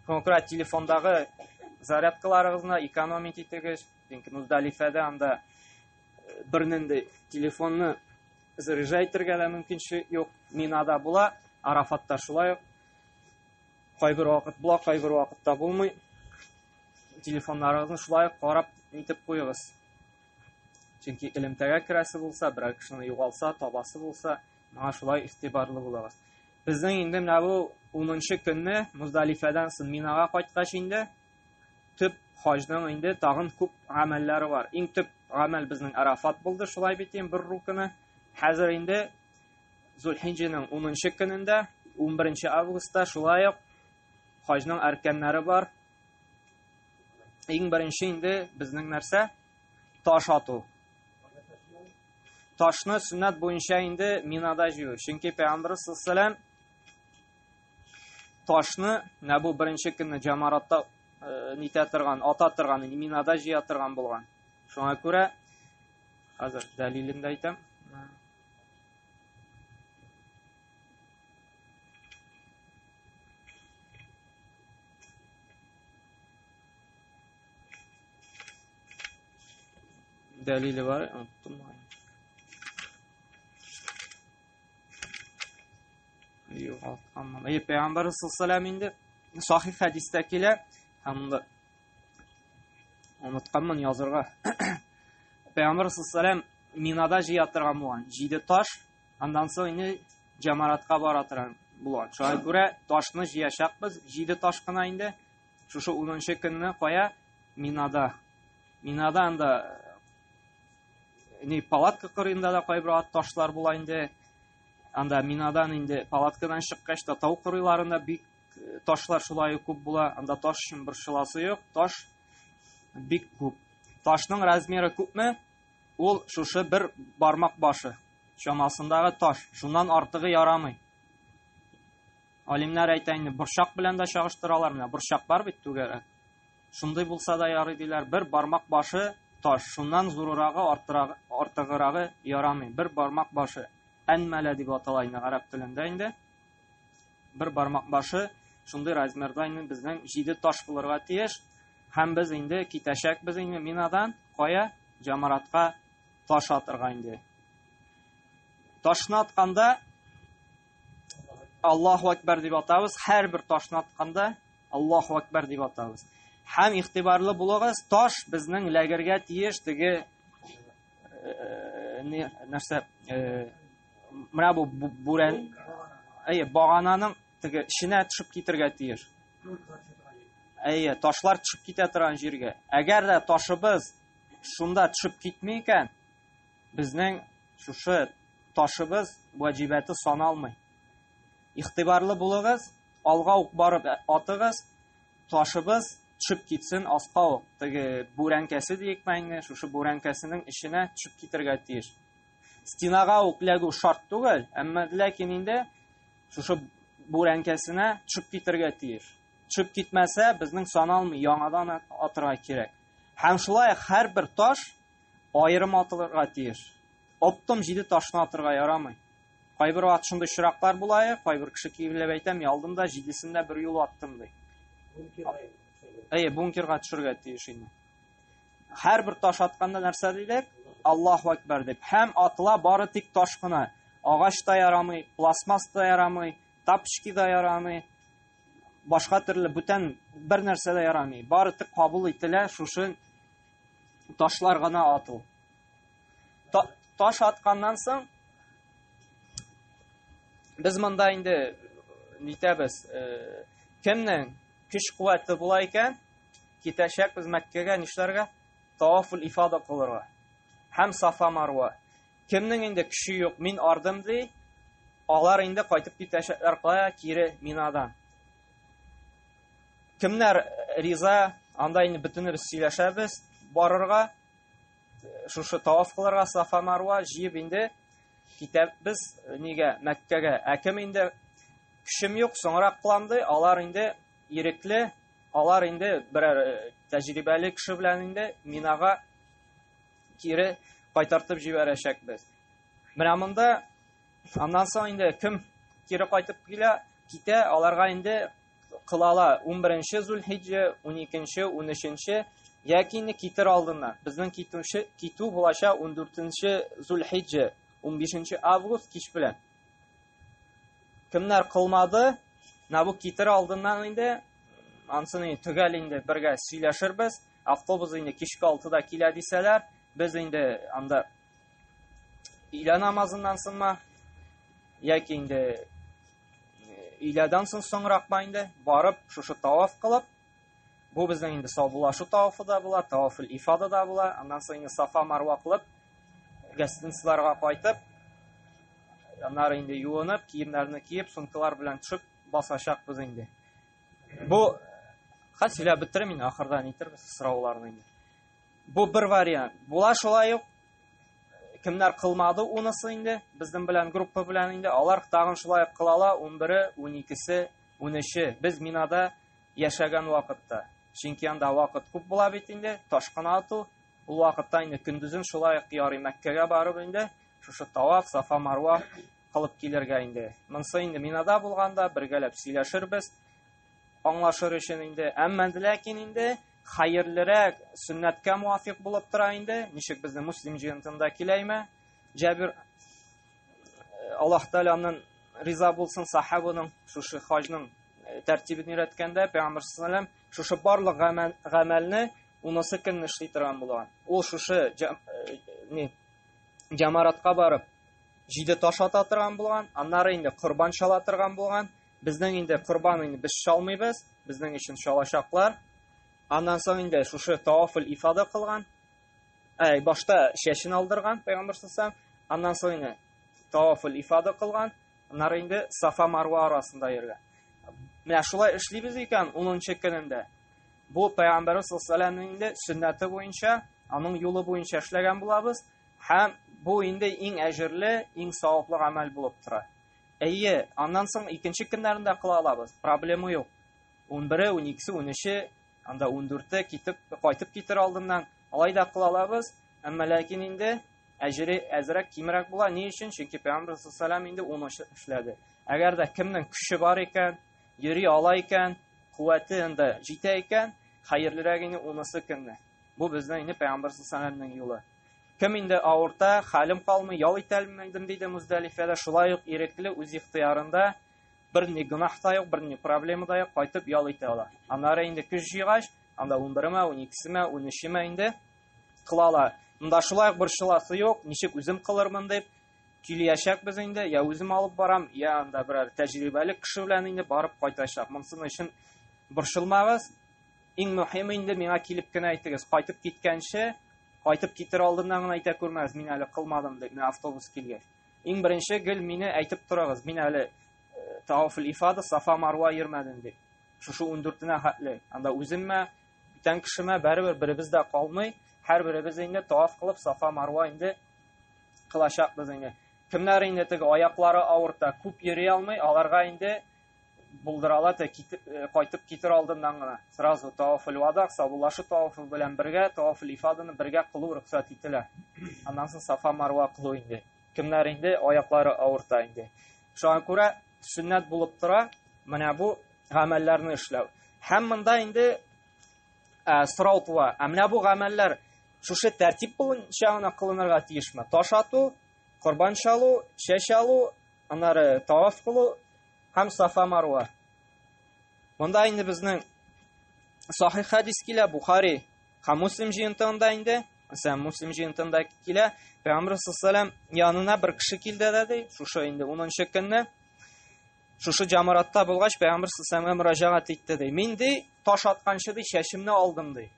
[SPEAKER 1] Шуңа күрә телефондагы зарядкаларыгызны экономить итегез. Чөнки Муздалифәдә анда э, бернинди телефонны заряжать итәргә дә мөмкинчелек юк. Минада була, Арафатта шулай ук. Кайбер вакыт була, кайбер вакытта булмый. Телефоннарыгызны шулай ук карап итеп куегыз. Чөнки элемтәгә керәсе булса, берәр кешене югалса, табасы булса, моңа шулай игътибарлы булыгыз. Безнең инде менә бу 10 көнне Муздалифәдән соң Минага кайткач инде төп хаҗның инде тагын күп гамәлләре бар. Иң төп гамәл безнең Арафат булды, шулай бит инде бер рукны. Хәзер инде Зулхиҗҗәнең 10 көнендә, 11 августта шулай ук хаҗның әркәннәре бар. Иң беренче инде безнең нәрсә? Таш ату. Ташны сөннәт буенча инде Минада җыю. Чөнки Пәйгамбер саллаллаху ташны менә бу беренче көнне җамаратта э, нитә торган, ата торган, Минада җыя торган булган. Шуңа күрә хәзер дәлилен дә әйтәм. Дәлиле бар, оныттым. Югалтканмын. Әй, Пәйгамбәр саллаллаху инде сахих хәдистә килә, һәм монда онытканмын язырга. Пәйгамбәр саллаллаху Минада җыя торган булган. Җиде таш, аннан соң инде җамаратка бара торган булган. Шуңа күрә ташны җыячакбыз, җиде таш кына инде. Шушы 10 көнне кая? Минада. Минада анда ни палатка кырыенда да кайбер ат ташлар була инде. Анда Минадан инде палаткадан чыккач та тау кырыйларында бик э, ташлар шулай күп була. Анда таш өчен борчыласы юк. Таш бик күп. Ташның размеры күпме? Ул шушы бер бармак башы чамасындагы таш. Шуннан артыгы ярамый. Алимнәр әйтә инде, борчак белән дә чагыштыралар. Менә борчак бар бит түгәрәк. Шундый булса да ярый диләр. Бер бармак башы таш. Шуннан зурырагы, артырагы, артыгырагы ярамый. Бер бармак башы. Әнмәлә дип атала инде гарәп телендә инде. Бер бармак башы шундый размерда инде безнең җиде таш булырга тиеш. Һәм без инде китәчәкбез инде Минадан кая? Җамаратка таш атырга инде. Ташны атканда Аллаһу Акбар дип атабыз. Һәрбер ташны атканда Аллаһу Акбар дип атабыз. Һәм игътибарлы булыгыз, таш безнең ләгергә тиеш теге э, нәрсә э, менә бу бүрән әйе багананың теге эченә төшеп китергә тиеш. Әйе, ташлар төшеп китә торган җиргә. Әгәр дә ташыбыз шунда төшеп китми икән, безнең шушы ташыбыз ваҗибәте саналмый. Игътибарлы булыгыз, алга ук барып атыгыз, ташыбыз төшеп китсен аска ук. Теге бүрәнкәсе диекме инде, шушы бүрәнкәсенең эченә төшеп китергә тиеш. Стенага ук ләгү шарт түгел, әмма ләкин инде шушы бүрәнкәсенә төшеп китергә тиеш. Төшеп китмәсә, безнең саналмый, яңадан атырга кирәк. Һәм шулай һәрбер таш аерым атылырга тиеш. Оптом җиде ташны атырга ярамый. Кайбер вакыт шундый очраклар була, кайбер кеше килеп әйтә, мин алдым да җидесен дә бер юлы аттым ди. Әйе, бункерга төшергә тиеш инде. Һәрбер таш атканда нәрсә дидек? Аллаһу акбар дип. Һәм атыла бары тик таш кына. Агач та ярамый, пластмасс та ярамый, тапочки да ярамый, башка төрле бүтән бер нәрсә дә ярамый. Бары тик кабул ителә шушы ташлар гына ату. Та, таш атканнан соң без монда инде нитәбез, э, кемнең көч куәте була икән, китәчәкбез Мәккәгә нишләргә? Тавафул ифада кылырга. Һәм Сафа Марва. Кемнең инде көче юк, мин ардым ди, алар инде кайтып китәчәкләр кая? Кире Минадан. Кемнәр риза, анда инде бөтенебез сөйләшәбез, барырга, шушы таваф кылырга Сафа Марва җыеп инде китәбез нигә Мәккәгә. Ә кем инде көчем юк, соңрак кылам ди, алар инде ирекле, алар инде берәр э, тәҗрибәле кеше белән инде Минага кире кайтартып җибәрәчәкбез. Менә монда аннан соң инде кем кире кайтып килә, китә, аларга инде кылала 11 Зулхиҗҗә, 12, 13 яки инде китер алдыннан. Безнең китүче китү булачак 14 Зулхиҗҗә, 15 август кич белән. Кемнәр кылмады, менә бу китер алдыннан инде ансын инде төгәл инде бергә сөйләшербез. Автобус инде кичке 6-да килә дисәләр, без инде анда өйлә намазыннан соңмы яки инде өйләдән соң соңракмы инде барып шушы таваф кылып, бу безнең инде саубуллашу тавафы да була, тавафул ифада да була. Аннан соң инде Сафа Марва кылып гостиницаларга кайтып, аннары инде юынып, киемнәрне киеп, сумкалар белән төшеп басачакбыз инде. Бу хәзер сөйләп бетерим инде, ахырда нитербез сорауларны инде. Бу бер вариант. Була шулай ук кемнәр кылмады унысы инде, безнең белән группа белән инде, алар тагын шулай ук кыла ала, 11-е, 12-се, 13-е. Без Минада яшәгән вакытта. Чөнки анда вакыт күп була бит инде, ташкын ату. Ул вакытта инде көндезен шулай ук ярый Мәккәгә барып инде, шушы таваф, Сафа Марва кылып килергә инде. Монсы инде Минада булганда бергәләп сөйләшербез, аңлашыр өчен инде. Әмма ләкин инде хәерлерәк сөннәткә муафик булып тора инде. Ничек безнең Муслим җыентында киләйме? Җәбир Аллаһ Тәгалә аннан риза булсын, сахабының шушы хаҗның тәртибен өйрәткәндә Пәйгамбер саллаллаху шушы барлык гамәлне унысы көнне эшли торган булган. Ул шушы ни җамаратка барып җиде таш ата торган булган, аннары инде корбан чала торган булган. Безнең инде корбан инде без чалмыйбыз, безнең өчен чалачаклар. Аннан соң инде шушы тавафул ифада кылган. Әй, башта чәчен алдырган Пәйгамбер саллаллаху, аннан соң инде тавафул ифада кылган, аннары инде Сафа Марва арасында йөргән. Менә шулай эшлибез икән 10 көнендә. Бу Пәйгамбер саллаллаху инде сөннәте буенча, аның юлы буенча эшләгән булабыз һәм бу инде иң әҗерле, иң саваплы гамәл булып тора. Әйе, аннан соң икенче көннәрендә кыла алабыз. Проблема юк. 11-е, 12-се, 13-е, анда 14-е китеп, кайтып китер алдыннан алай да кыла алабыз. Әмма ләкин инде әҗере әзрәк кимрәк була. Ни өчен? Чөнки Пәйгамбер саллаллаху инде уны эшләде. Әгәр дә кемнең көче бар икән, йөри ала икән, куәте инде җитә икән, хәерлерәк инде унысы көнне. Бу безнең инде Пәйгамбер саллаллаху юлы. Кем инде авырта, хәлем калмый, ял итә алмадым диде Муздалифәдә, шулай ук ирекле үз ихтыярында бер ни гөнаһ та юк, бер ни проблема да юк, кайтып ял итә ала. Аннары инде көч җыйгач, анда 11-ме, 12-семе, 13-ме инде кыла ала. Монда шулай ук борчыласы юк, ничек үзем кылырмын дип киләчәкбез инде, я үзем алып барам, я анда берәр тәҗрибәле кеше белән инде барып кайтачак. Монсын өчен борчылмагыз. Иң мөһиме инде миңа килеп кенә әйтегез, кайтып киткәнче, кайтып китер алдыннан гына әйтә күрмәгез, мин әле кылмадым дип, менә автобус килгәч. Иң беренче гел мине әйтеп торыгыз, мин әле тавафул ифада, Сафа Марва йөрмәдем дип. Шушы 14-нә хәтле. Анда үземмә, бүтән кешемә барыбер беребез дә калмый. Һәрберебез инде таваф кылып Сафа Марва инде кылачакбыз инде. Кемнәр инде теге аяклары авырта, күп йөри алмый, аларга инде булдыра ала, кайтып китер алдыннан гына сразу тавафул вада, саубуллашу тавафы белән бергә тавафул ифаданы бергә кылу рөхсәт ителә. Аннан соң Сафа Марва кылу инде. Кемнәр инде аяклары авырта инде. Шуңа күрә сөннәт булып тора менә бу гамәлләрне эшләү. Һәм монда инде сорау туа. Ә менә бу гамәлләр шушы тәртип буенча гына кылынырга тиешме? Таш ату, корбан чалу, чәч алу, аннары таваф кылу һәм Сафа Марва. Монда инде безнең сахих хәдис килә, Бухари һәм Муслим җыентыгында инде, мәсәлән, Муслим җыентыгында килә, Пәйгамбер саллаллаху янына бер кеше килде дә ди, шушы инде 10 көнне шушы җамаратта булгач, Пәйгамбер саллаллаху мөрәҗәгать итте ди. Мин ди, таш атканчы ди, чәчемне алдым ди.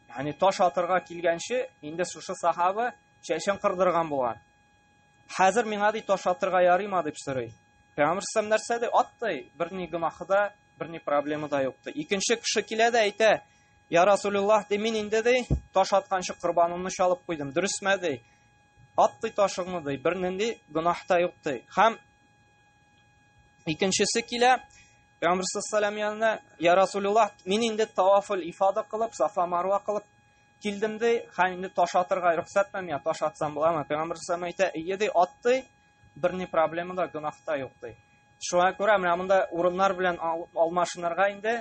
[SPEAKER 1] Ягъни таш атырга килгәнче, инде шушы сахаба чәчен кырдырган булган. Хәзер миңа ди таш атырга ярыймы дип сорый. Пәйгамбер саллаллаху нәрсә ди? Ат ди, бер ни гөнаһы да, бер ни проблема да юк ди. Икенче кеше килә дә әйтә: "Я Расулуллаһ, ди, мин инде ди, таш атканчы корбанымны чалып куйдым. Дөресме ди? Ат ди ташыңны ди, бер нинди гөнаһ та юк ди." Һәм икенчесе килә, Пәйгамбер саллаллаху янына: "Я Расулуллаһ, мин инде тавафул ифада кылып, Сафа Марва кылып килдем ди, һәм инде таш атырга рөхсәтме миңа, таш атсам буламы? Пәйгамбер саллаллаху әйтә, әйе ди, ат ди, берни проблема да, гөнаһ та юк ди. Шуңа күрә менә монда урыннар белән алмашынырга инде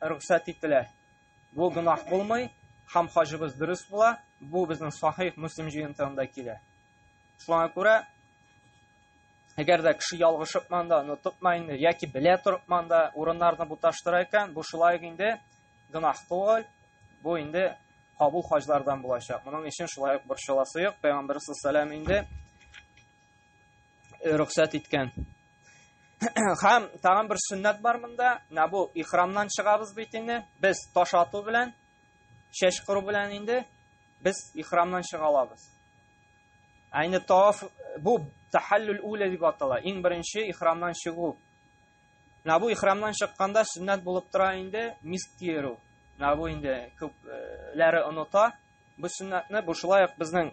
[SPEAKER 1] рөхсәт ителә. Бу гөнаһ булмый, һәм хаҗыбыз дөрес була. Бу безнең сахих Муслим җыентыгында килә. Шуңа күрә әгәр дә кеше ялгышып манда, онытып инде, яки белә торып манда урыннарны буташтыра икән, бу шулай ук инде гөнаһ түгел, бу инде кабул хаҗлардан булачак. Моның өчен шулай ук борчыласы юк. Пәйгамбер саллаллаху инде э, рөхсәт иткән. Һәм тагын бер сөннәт бар монда. Менә бу ихрамнан чыгабыз бит инде. Без таш ату белән, чәч кыру белән инде без ихрамнан чыга алабыз. Ә инде таваф бу тахаллул уля дип атала. Иң беренче ихрамнан чыгу. Менә бу ихрамнан чыкканда сөннәт булып тора инде миск киерү. Менә бу инде күпләре оныта бу сөннәтне. Бу шулай ук безнең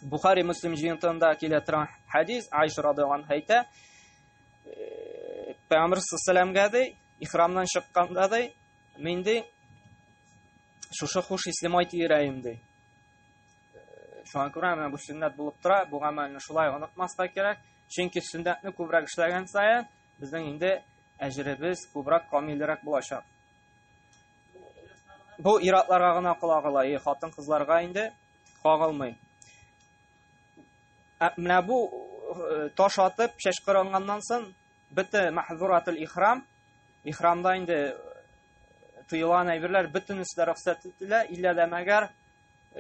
[SPEAKER 1] Бухари Муслим җыентыгында килә торган хәдис, Айша радиаллаһу анха әйтә, Пәйгамбер саллаллаху ди, ихрамнан чыкканда ди, мин ди шушы хуш исле май тиерәем ди. Шуңа күрә менә бу сөннәт булып тора, бу гамәлне шулай онытмаска кирәк. Чөнки сөннәтне күбрәк эшләгән саен, безнең инде әҗеребез күбрәк, камилрәк булачак. Бу ир-атларга гына кагыла, и хатын-кызларга инде кагылмый. Ә менә бу э, таш атып, чәч кырынганнан соң, бөтен махзуратул ихрам, ихрамда инде э, тыелган әйберләр бөтенесе дә рөхсәт ителә, иллә дә мәгәр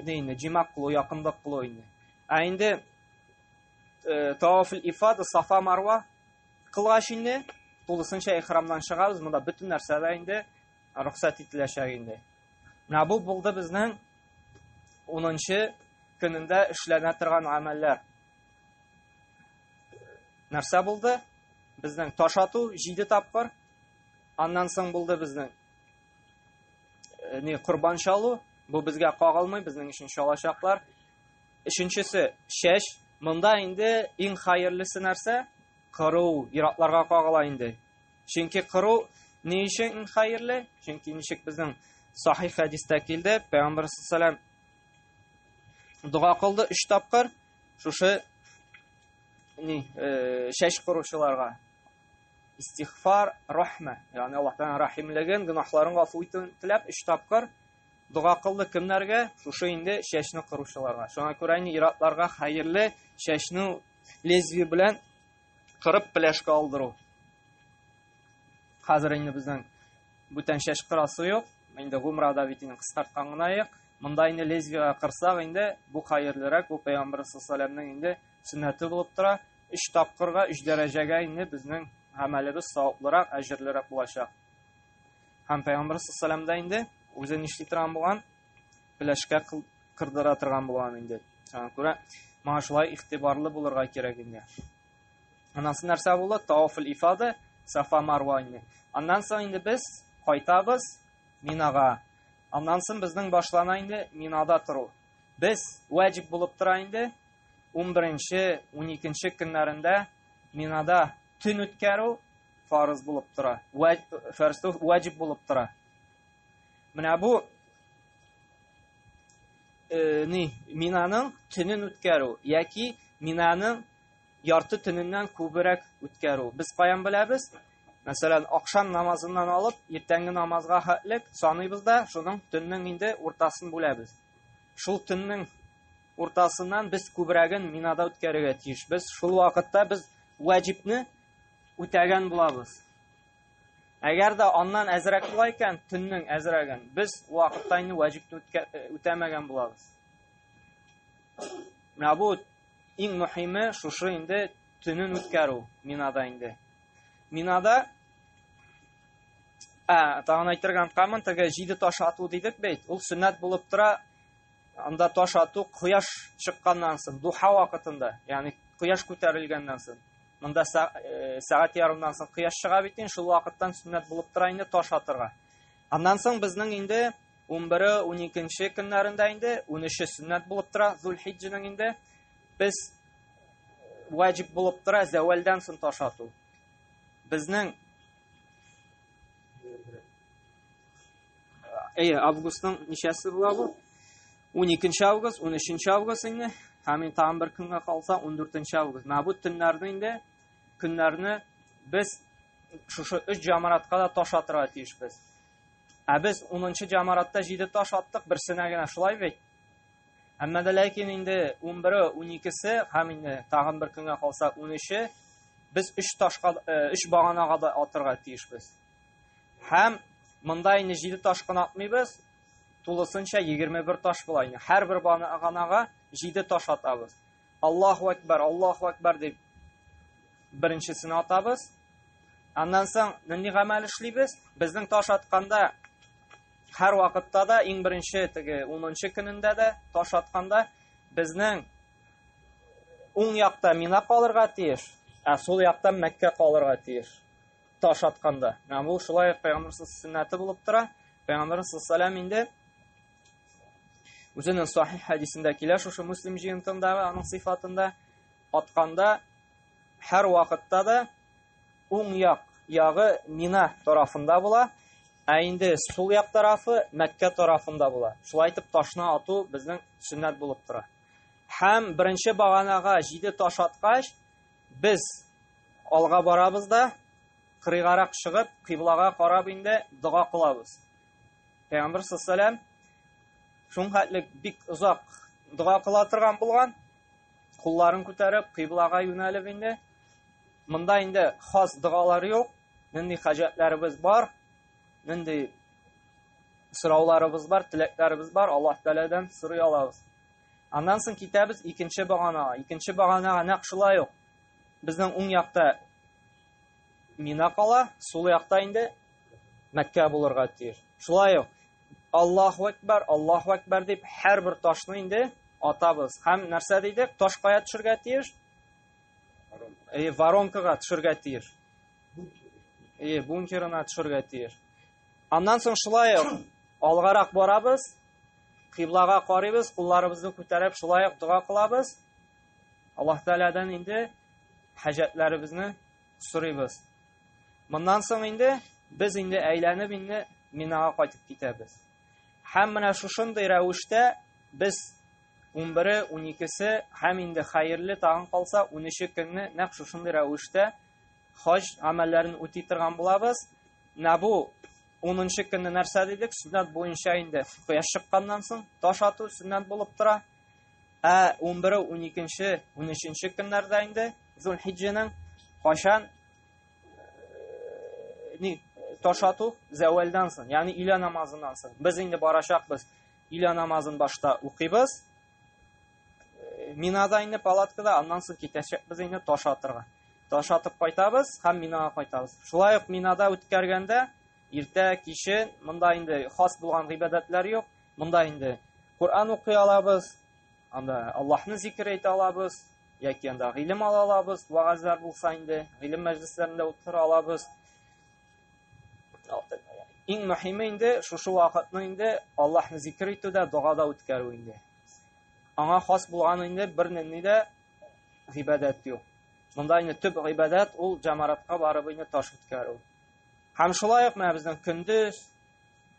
[SPEAKER 1] ни инде җимак кылу, якынлык кылу инде. Ә инде э, таваф ифада, сафа марва кылгач инде тулысынча ихрамнан чыгабыз, монда бөтен нәрсә дә инде рөхсәт ителәчәк инде. Менә бу булды безнең 10 көнендә эшләнә торган гамәлләр. Нәрсә булды? Безнең таш ату 7 тапкыр. Аннан соң булды безнең э, ни корбан чалу, бу безгә кагылмый, безнең өчен чалачаклар. Өченчесе чәч. Монда инде иң хәерлесе нәрсә? Кыру, иратларга кагыла инде. Чөнки кыру ни өчен иң хәерле? Чөнки ничек безнең сахих хәдистә килде, Пәйгамбер саллаллаху дога кылды өч тапкыр шушы ни э, чәч кыручыларга. Истигъфар, рахма, ягъни Аллаһтан рәхимлеген, гөнаһларын гафу итүен теләп өч тапкыр дога кылды кемнәргә? Шушы инде чәчне кыручыларга. Шуңа күрә инде ир-атларга хәерле чәчне лезвие белән кырып пеләшкә алдыру. Хәзер инде безнең бүтән чәч кырасы юк. Инде гумрада бит инде кыскарткан гына юк. Монда инде лезвиега кырсак инде бу хәерлерәк, бу пәйгамбер саллаллаху алейһи инде сөннәте булып тора. Өч тапкырга, өч дәрәҗәгә инде безнең гамәлебез саваплырак, әҗерлерәк булачак. Һәм пәйгамбер саллаллаху алейһи инде үзе нишли торган булган? Пеләшкә кырдыра торган булган инде. Шуңа күрә моңа шулай игътибарлы булырга кирәк инде. Аннан соң нәрсә була? Тавафул ифада, Сафа Марва инде. Аннан соң инде без кайтабыз Минага. Аннан соң безнең башлана инде Минада тору. Без ваҗиб булып тора инде 11-нче, 12-нче көннәрендә Минада төн үткәрү фарыз булып тора. Фарыз ваҗиб булып тора. Менә бу э, ни Минаның төнен үткәрү яки Минаның ярты төненнән күбрәк үткәрү. Без каян беләбез? Мәсәлән, ахшам намазыннан алып иртәнге намазга хәтлек саныйбыз да, шуның төннең инде уртасын бүләбез. Шул төннең уртасыннан без күбрәген Минада үткәрергә тиешбез. Шул вакытта без ваҗибне үтәгән булабыз. Әгәр дә аннан әзрәк була икән, төннең әзрәген, без вакытта инде ваҗибне үтәмәгән булабыз. Менә бу иң мөһиме шушы инде төнен үткәрү Минада инде. Минада ә, тагын әйтергә онытканмын, теге җиде таш ату дидек бит, ул сөннәт булып тора. Анда таш ату кояш чыкканнан соң, духа вакытында, ягъни кояш күтәрелгәннән соң. Монда э, сәгать ярымнан соң кояш чыга бит инде, шул вакыттан сөннәт булып тора инде таш атырга. Аннан соң безнең инде 11-е, 12-нче көннәрендә инде 13-е сөннәт булып тора, Зулхиҗҗәнең инде без ваҗиб булып тора зәвәлдән соң таш ату. Безнең Әйе, августның ничәсе була бу? 12 август, 13 август инде, һәм инде тагын бер көнгә калса 14 август. Менә бу төннәрне инде, көннәрне без шушы өч җамаратка да таш атырга тиешбез. Ә без 10 җамаратта 7 таш аттык, берсенә генә, шулай бит? Әмма дә ләкин инде 11-е, 12-се һәм инде тагын бер көнгә калса 13-е без 3 ташка, 3 баганага да атырга тиешбез. Һәм монда инде 7 таш кына атмыйбыз, тулысынча 21 таш була инде. Һәрбер баганага 7 таш атабыз. Аллаһу акбар, Аллаһу акбар дип беренчесен атабыз. Аннан соң нинди гамәл эшлибез? Безнең таш атканда һәр вакытта да иң беренче теге 10 көнендә дә таш атканда безнең уң якта Мина калырга тиеш, ә сул якта Мәккә калырга тиеш. Таш атканда. Менә бу шулай ук Пәйгамбер сөннәте булып тора. Пәйгамбер саллаллаху инде үзенең сахих хәдисендә килә, шушы Муслим җыентыгындагы аның сыйфатында атканда һәр вакытта да уң як ягы Мина тарафында була, ә инде сул як тарафы Мәккә тарафында була. Шулай итеп ташны ату безнең сөннәт булып тора. Һәм беренче баганага 7 таш аткач, без алга барабыз да, кырыйгарак чыгып, кыйблага карап инде дога кылабыз. Пәйгамбер саллаллаху шуның хәтле бик озак дога кыла торган булган, кулларын күтәреп, кыйблага юнәлеп инде. Монда инде хас догалар юк, нинди хаҗәтләребез бар, нинди сорауларыбыз бар, теләкләребез бар, Аллаһ Тәгаләдән сорый алабыз. Аннан соң китәбез икенче баганага. Икенче баганага нәкъ шулай ук безнең уң якта Мина кала, сул якта инде Мәккә булырга тиеш. Шулай ук Аллаһу акбар, Аллаһу акбар дип һәрбер ташны инде атабыз. Һәм нәрсә дидек? Таш кая төшергә тиеш? Э, воронкага төшергә тиеш. Э, бункерына төшергә тиеш. Аннан соң шулай ук алгарак барабыз, кыйблага карыйбыз, кулларыбызны күтәреп шулай ук дога кылабыз. Аллаһ Тәгаләдән инде хаҗәтләребезне сорыйбыз. Моннан соң инде без инде әйләнеп инде Минага кайтып китәбез. Һәм менә шушындый рәвештә без 11-е, 12-се һәм инде хәерле тагын калса 13-е көнне нәкъ шушындый рәвештә хаҗ гамәлләрен үти торган булабыз. Менә бу 10 көнне нәрсә дидек? Сөннәт буенча инде кояш чыкканнан соң таш ату сөннәт булып тора. Ә 11-е, 12-нче, 13-нче көннәрдә инде Зулхиҗҗәнең кайчан ни таш ату зәвәлдән соң, ягъни өйлә намазыннан соң. Без инде барачакбыз. Өйлә намазын башта укыйбыз. Минада инде палаткада, аннан соң китәчәкбез инде таш атырга. Таш атып кайтабыз һәм Минага кайтабыз. Шулай ук Минада үткәргәндә иртә, кичен монда инде хас булган гыйбадәтләр юк. Монда инде Коръән укый алабыз, анда Аллаһны зикер әйтә алабыз, яки анда гыйлем ала алабыз, вәгазьләр булса инде, гыйлем мәҗлесләрендә утыра алабыз. Иң мөһиме инде шушы вакытны инде Аллаһны зикер итүдә, догада үткәрү инде. Аңа хас булган инде бер нинди дә гыйбадәт юк. Монда инде төп гыйбадәт ул җамаратка барып инде таш үткәрү. Һәм шулай ук менә безнең көндез,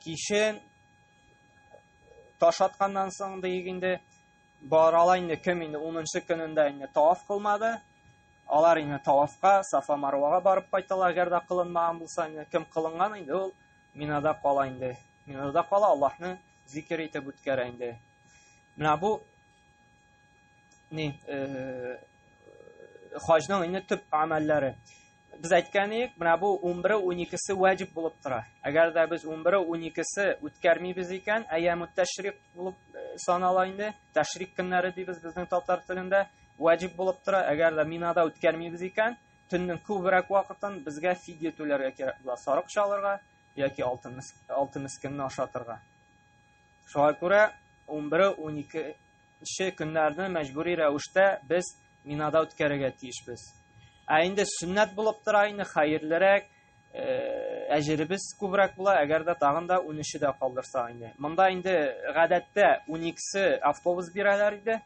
[SPEAKER 1] кичен таш атканнан соң диек инде барала инде кем инде 10 көнендә инде таваф кылмады. Алар инде тавафка Сафа Марвага барып кайталар, әгәр дә кылынмаган булса инде кем кылынган инде ул Минада кала инде. Минада кала Аллаһны зикер итеп үткәрә инде. Менә бу ни э, хаҗның инде төп гамәлләре. Без әйткән идек, менә бу 11-е, 12-се ваҗиб булып тора. Әгәр дә без 11-е, 12-се үткәрмибез икән, әйямут тәшрик булып э, санала инде. Тәшрик көннәре дибез безнең татар телендә, ваҗиб булып тора. Әгәр дә Минада үткәрмибез икән, төннең күбрәк вакытын безгә фидия түләргә кирәк була. Сарык чалырга яки алтын алтын мескенне ашатырга. Шуңа күрә 11-е, 12-нче көннәрне мәҗбүри рәвештә без Минада үткәрергә тиешбез. Ә инде сөннәт булып тора инде хәерлерәк, э, әҗеребез күбрәк була, әгәр дә тагын да 13-е дә калдырсак инде. Монда инде гадәттә 12-се автобус бирәләр иде.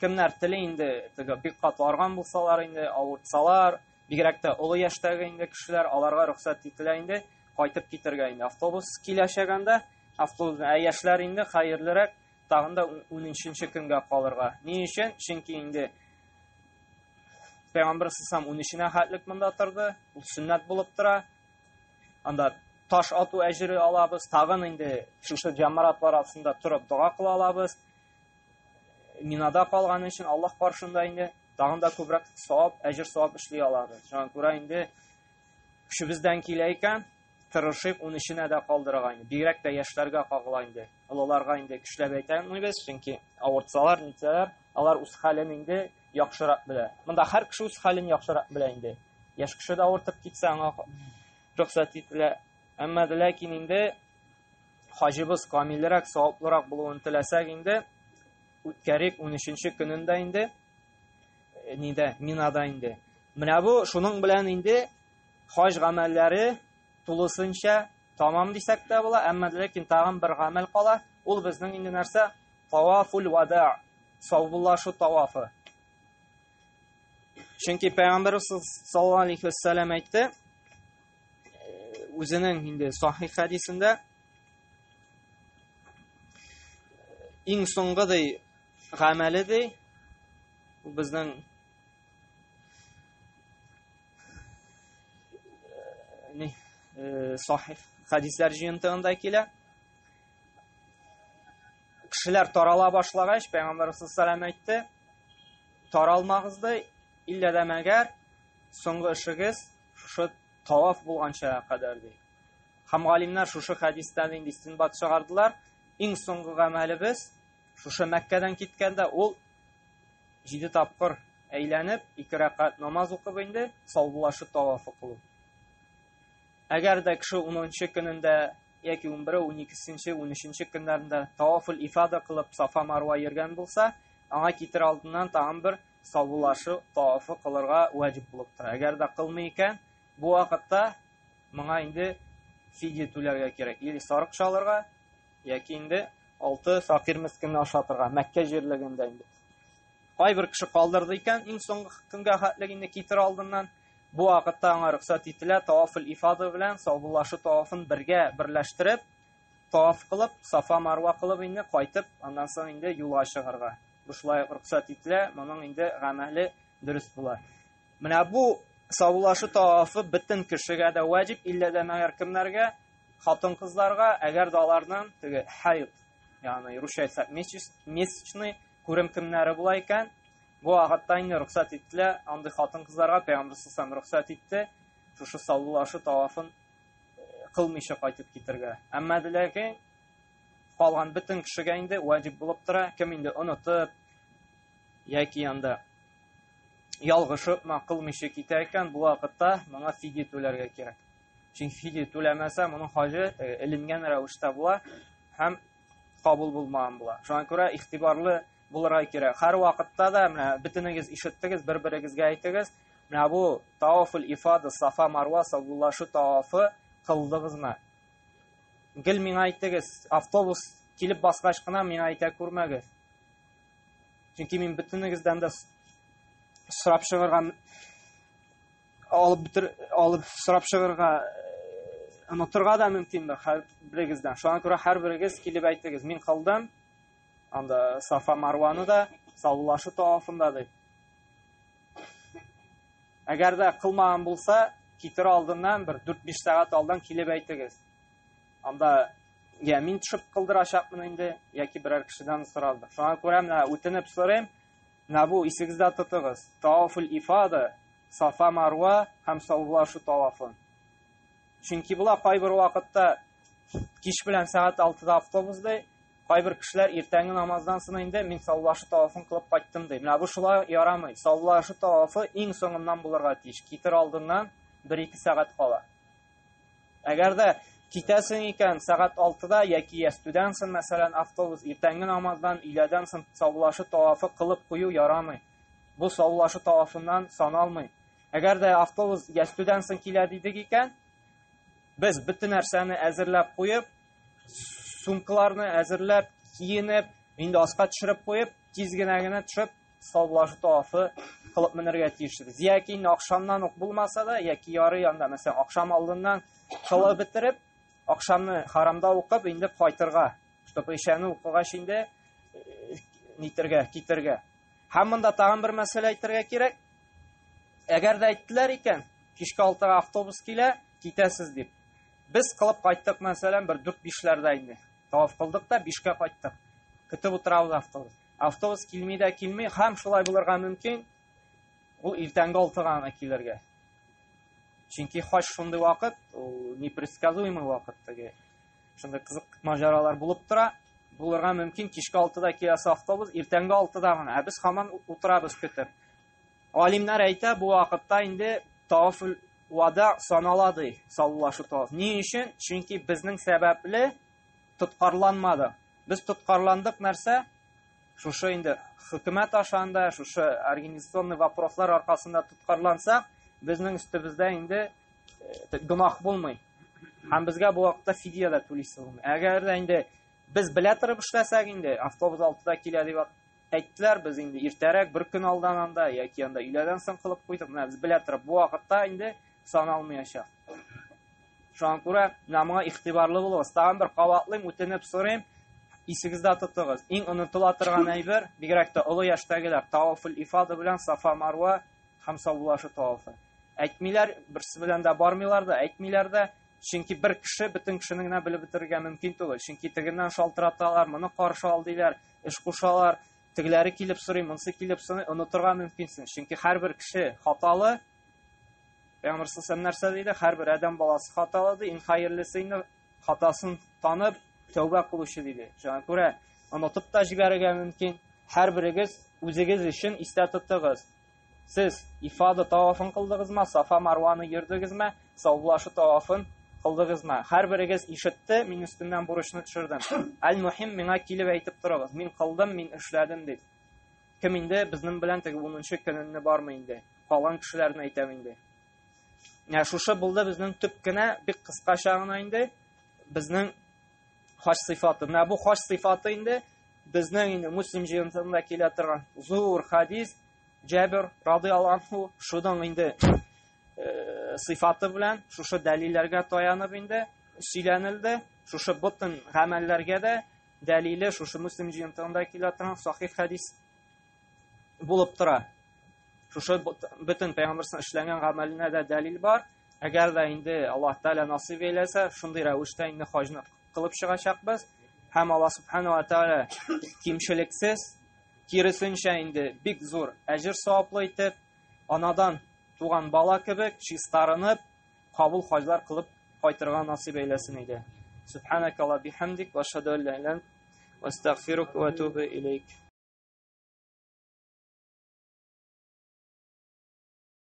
[SPEAKER 1] Кемнәр тели инде, теге бик каты арган булсалар инде, авыртсалар, бигрәк тә олы яшьтәге инде кешеләр, аларга рөхсәт ителә инде кайтып китергә инде. Автобус киләчәк анда. Автобус, ә яшьләр инде хәерлерәк тагын да 13 көнгә калырга. Ни өчен? Чөнки инде Пәйгамбер саллаллаху 13-нә хәтлек монда торды. Ул сөннәт булып тора. Анда таш ату әҗере алабыз. Тагын инде шушы җамаратлар арасында торып дога кыла алабыз. Минада калган өчен Аллаһ каршында инде тагын да күбрәк савап, әҗер савап эшли алабыз. Шуңа күрә инде көчебездән килә икән, тырышыйк 13-нә дә калдырырга инде. Бигрәк тә яшьләргә кагыла инде. Олыларга инде көчләп әйтә алмыйбыз, чөнки авыртсалар, нитсәләр, алар үз хәлен инде яхшырак белә. Монда һәр кеше үз хәлен яхшырак белә инде. Яшь кеше дә авыртып китсә, аңа рөхсәт ителә. Әмма дә ләкин инде хаҗыбыз камилрәк, саваплырак булуын теләсәк инде, үткәрик 13 көнендә инде, нидә, Минада инде. Менә бу шуның белән инде хаҗ гамәлләре тулысынча тамам дисәк тә була, әмма ләкин тагын бер гамәл кала. Ул безнең инде нәрсә? Тавафул вада, саубуллашу тавафы. Чөнки Пәйгамбәрбез саллаллаһу алейхи вәссәлам әйтте, үзенең инде сахих хәдисендә иң соңгы ди гамәле ди безнең ни сахих хәдисләр җыентыгында килә. Кешеләр тарала башлагач, Пәйгамбәр саллаллаху әйтте, таралмагыз ди, иллә дә мәгәр соңгы эшегез шушы таваф булганча кадәр ди. Һәм галимнәр шушы хәдистән инде истинбат чыгардылар. Иң соңгы гамәлебез шушы Мәккәдән киткәндә ул 7 тапкыр әйләнеп, 2 рәкәгать намаз укып инде саубуллашу тавафы кылу. Әгәр дә кеше 10 көнендә яки 11, 12, 13 көннәрендә тавафул ифада кылып Сафа Марва йөргән булса, аңа китер алдыннан тагын бер саубуллашу тавафы кылырга ваҗиб булып тора. Әгәр дә кылмый икән, бу вакытта моңа инде фидия түләргә кирәк. Или сарык чалырга, яки инде 6 факир мескинне ашатырга Мәккә җирлегендә инде. Кайбер кеше калдырды икән, иң соңгы көнгә хәтлек инде китер алдыннан, бу вакытта аңа рөхсәт ителә тавафул ифада белән саубуллашу тавафын бергә берләштереп, таваф кылып, Сафа Марва кылып инде кайтып, аннан соң инде юлга чыгарга. Бу шулай рөхсәт ителә, моның инде гамәле дөрес була. Менә бу саубуллашу тавафы бөтен кешегә дә ваҗиб, иллә дә мәгәр кемнәргә? Хатын-кызларга, әгәр дә аларның теге хайд, ягъни русча әйтсәк, месячный күрем көннәре була икән, бу вакытта инде рөхсәт ителә андый хатын-кызларга, Пәйгамбер саллаллаху рөхсәт итте, шушы саубуллашу тавафын кылмыйча кайтып китергә. Әмма ләкин калган бөтен кешегә инде ваҗиб булып тора, кем инде онытып яки анда ялгышып ма кылмыйча китә икән, бу вакытта моңа фидия түләргә кирәк. Чөнки фидия түләмәсә, моның хаҗы эленгән рәвештә була һәм кабул булмаган була. Шуңа күрә игътибарлы булырга кирәк. Һәр вакытта да менә бөтенегез ишеттегез, бер-берегезгә әйтегез, менә бу тавафул ифада, Сафа Марва саубуллашу тавафы кылдыгызмы? Гел миңа әйтегез, автобус килеп баскач кына миңа әйтә күрмәгез. Чөнки мин бөтенегездән дә сорап чыгарга алып бетер алып сорап чыгарга онытырга да мөмкин һәр берегездән. Шуңа күрә һәрберегез килеп әйтегез, мин кылдым анда Сафа Марваны да, саубуллашу тавафында дип. Әгәр дә кылмаган булса, китер алдыннан бер 4-5 сәгать алдан килеп әйтегез. Анда я мин төшеп кылдырачакмын инде, яки берәр кешедән соралды. Шуңа күрә менә үтенеп сорыйм, менә бу исегездә тотыгыз. Тавафул ифада, Сафа Марва һәм саубуллашу тавафын. Чөнки була кайбер вакытта кич белән сәгать 6-да автобус ди, кайбер кешеләр иртәнге намаздан соң инде мин саубуллашу тавафын кылып кайттым ди. Менә бу шулай ярамый. Саубуллашу тавафы иң соңыннан булырга тиеш. Китер алдыннан 1-2 сәгать кала. Әгәр дә китәсең икән сәгать 6-да яки ястүдән соң, мәсәлән, автобус иртәнге намаздан, өйләдән соң саубуллашу тавафы кылып кую ярамый. Бу саубуллашу тавафыннан саналмый. Әгәр дә автобус ястүдән соң килә дидек икән, без бөтен нәрсәне әзерләп куеп, сумкаларны әзерләп, киенеп, инде аска төшереп куеп, тиз генә генә төшеп, саубуллашу тавафы кылып менергә тиешбез. Яки инде ахшамнан ук булмаса да, яки ярый анда, мәсәлән, ахшам алдыннан кылып бетереп, Ахшамны харамда укып, инде кайтырга, чтобы ишәне укыгач инде э, нитергә, китергә. Һәм монда тагын бер мәсьәлә әйтергә кирәк. Әгәр дә әйттеләр икән, кичке алтыга автобус килә, китәсез дип. Без кылып кайттык, мәсәлән, бер 4-5ләрдә инде. Таваф кылдык та 5кә кайттык. Көтеп утырабыз автобус. Автобус килми дә килми, һәм шулай булырга мөмкин. Ул иртәнге 6-га гына килергә. Чөнки хаҗ шундый вакыт, ул непредсказуемый вакыт теге. Шундый кызык маҗаралар булып тора. Булырга мөмкин, кичке 6-да киләсе автобус, иртәнге 6-да гына. Ә без һаман утырабыз көтеп. Галимнәр әйтә, бу вакытта инде таваф вада санала ди, саулашу таваф. Ни өчен? Чөнки безнең сәбәпле тоткарланмады. Без тоткарландык нәрсә? Шушы инде хөкүмәт ашанда, шушы организационный вопрослар аркасында тоткарлансак, безнең өстебездә инде э, гөнаһ булмый. Һәм безгә бу вакытта фидия дә түлисе булмый. Әгәр дә инде без белә торып эшләсәк инде, автобус 6-да килә дип әйттеләр, без инде иртәрәк бер көн алдан анда яки анда өйләдән соң кылып куйдык. Менә без белә торып бу вакытта инде саналмаячак. Шуңа күрә менә моңа игътибарлы булыгыз. Тагын бер кабатлыйм, үтенеп сорыйм, исегездә тотыгыз. Иң онытыла торган әйбер, бигрәк тә олы яшьтәгеләр, тавафул ифада белән Сафа Марва һәм саубуллашу тавафы. Әйтмиләр, берсе белән дә бармыйлар да, әйтмиләр дә, чөнки бер кеше бөтен кешене генә белеп бетерергә мөмкин түгел. Чөнки тегеннән шалтыраталар, моны каршы ал диләр, эш кушалар, тегеләре килеп сорый, монысы килеп сорый, онытырга мөмкинсең. Чөнки һәрбер кеше хаталы. Пәйгамбер саллаллаху нәрсә диде? Һәрбер адәм баласы хаталы ди, иң хәерлесе инде хатасын танып, тәүбә кылучы диде. Шуңа күрә онытып та җибәрергә мөмкин. Һәрберегез үзегез өчен истә тотыгыз. Сез ифада тавафын кылдыгызмы, Сафа Марваны йөрдегезме, саубуллашу тавафын кылдыгызмы? Һәрберегез ишетте, мин өстемнән бурычны төшердем. Әл-мөхим миңа килеп әйтеп торыгыз. Мин кылдым, мин эшләдем дип. Кем инде безнең белән теге 10 көнне бармы инде? Калган кешеләрне әйтәм инде. Менә шушы булды безнең төп кенә, бик кыскача гына инде безнең хаҗ сыйфаты. Менә бу хаҗ сыйфаты инде безнең инде Муслим җыентыгында килә торган зур хадис Җабир радиаллаһу анху шуның инде э, сыйфаты белән шушы дәлилләргә таянып инде сөйләнелде. Шушы бөтен гамәлләргә дә дәлиле шушы Муслим җыентыгында килә торган сахих хадис булып тора. Шушы бөтен пәйгамбәрнең эшләгән гамәленә дә дәлил бар. Әгәр дә инде Аллаһ Тәгалә насыйп әйләсә, шундый рәвештә инде хаҗны кылып чыгачакбыз. Һәм Аллаһ Субхану ва Тәгалә кимчелексез, киресенчә инде бик зур әҗер саваплы итеп, анадан туган бала кебек чистарынып, кабул хаҗлар кылып кайтырга насыйп әйләсен иде. Субханакалла бихамдик ва ашһаду ан ла иляха илля ант ва астагфирука ва атубу илейк.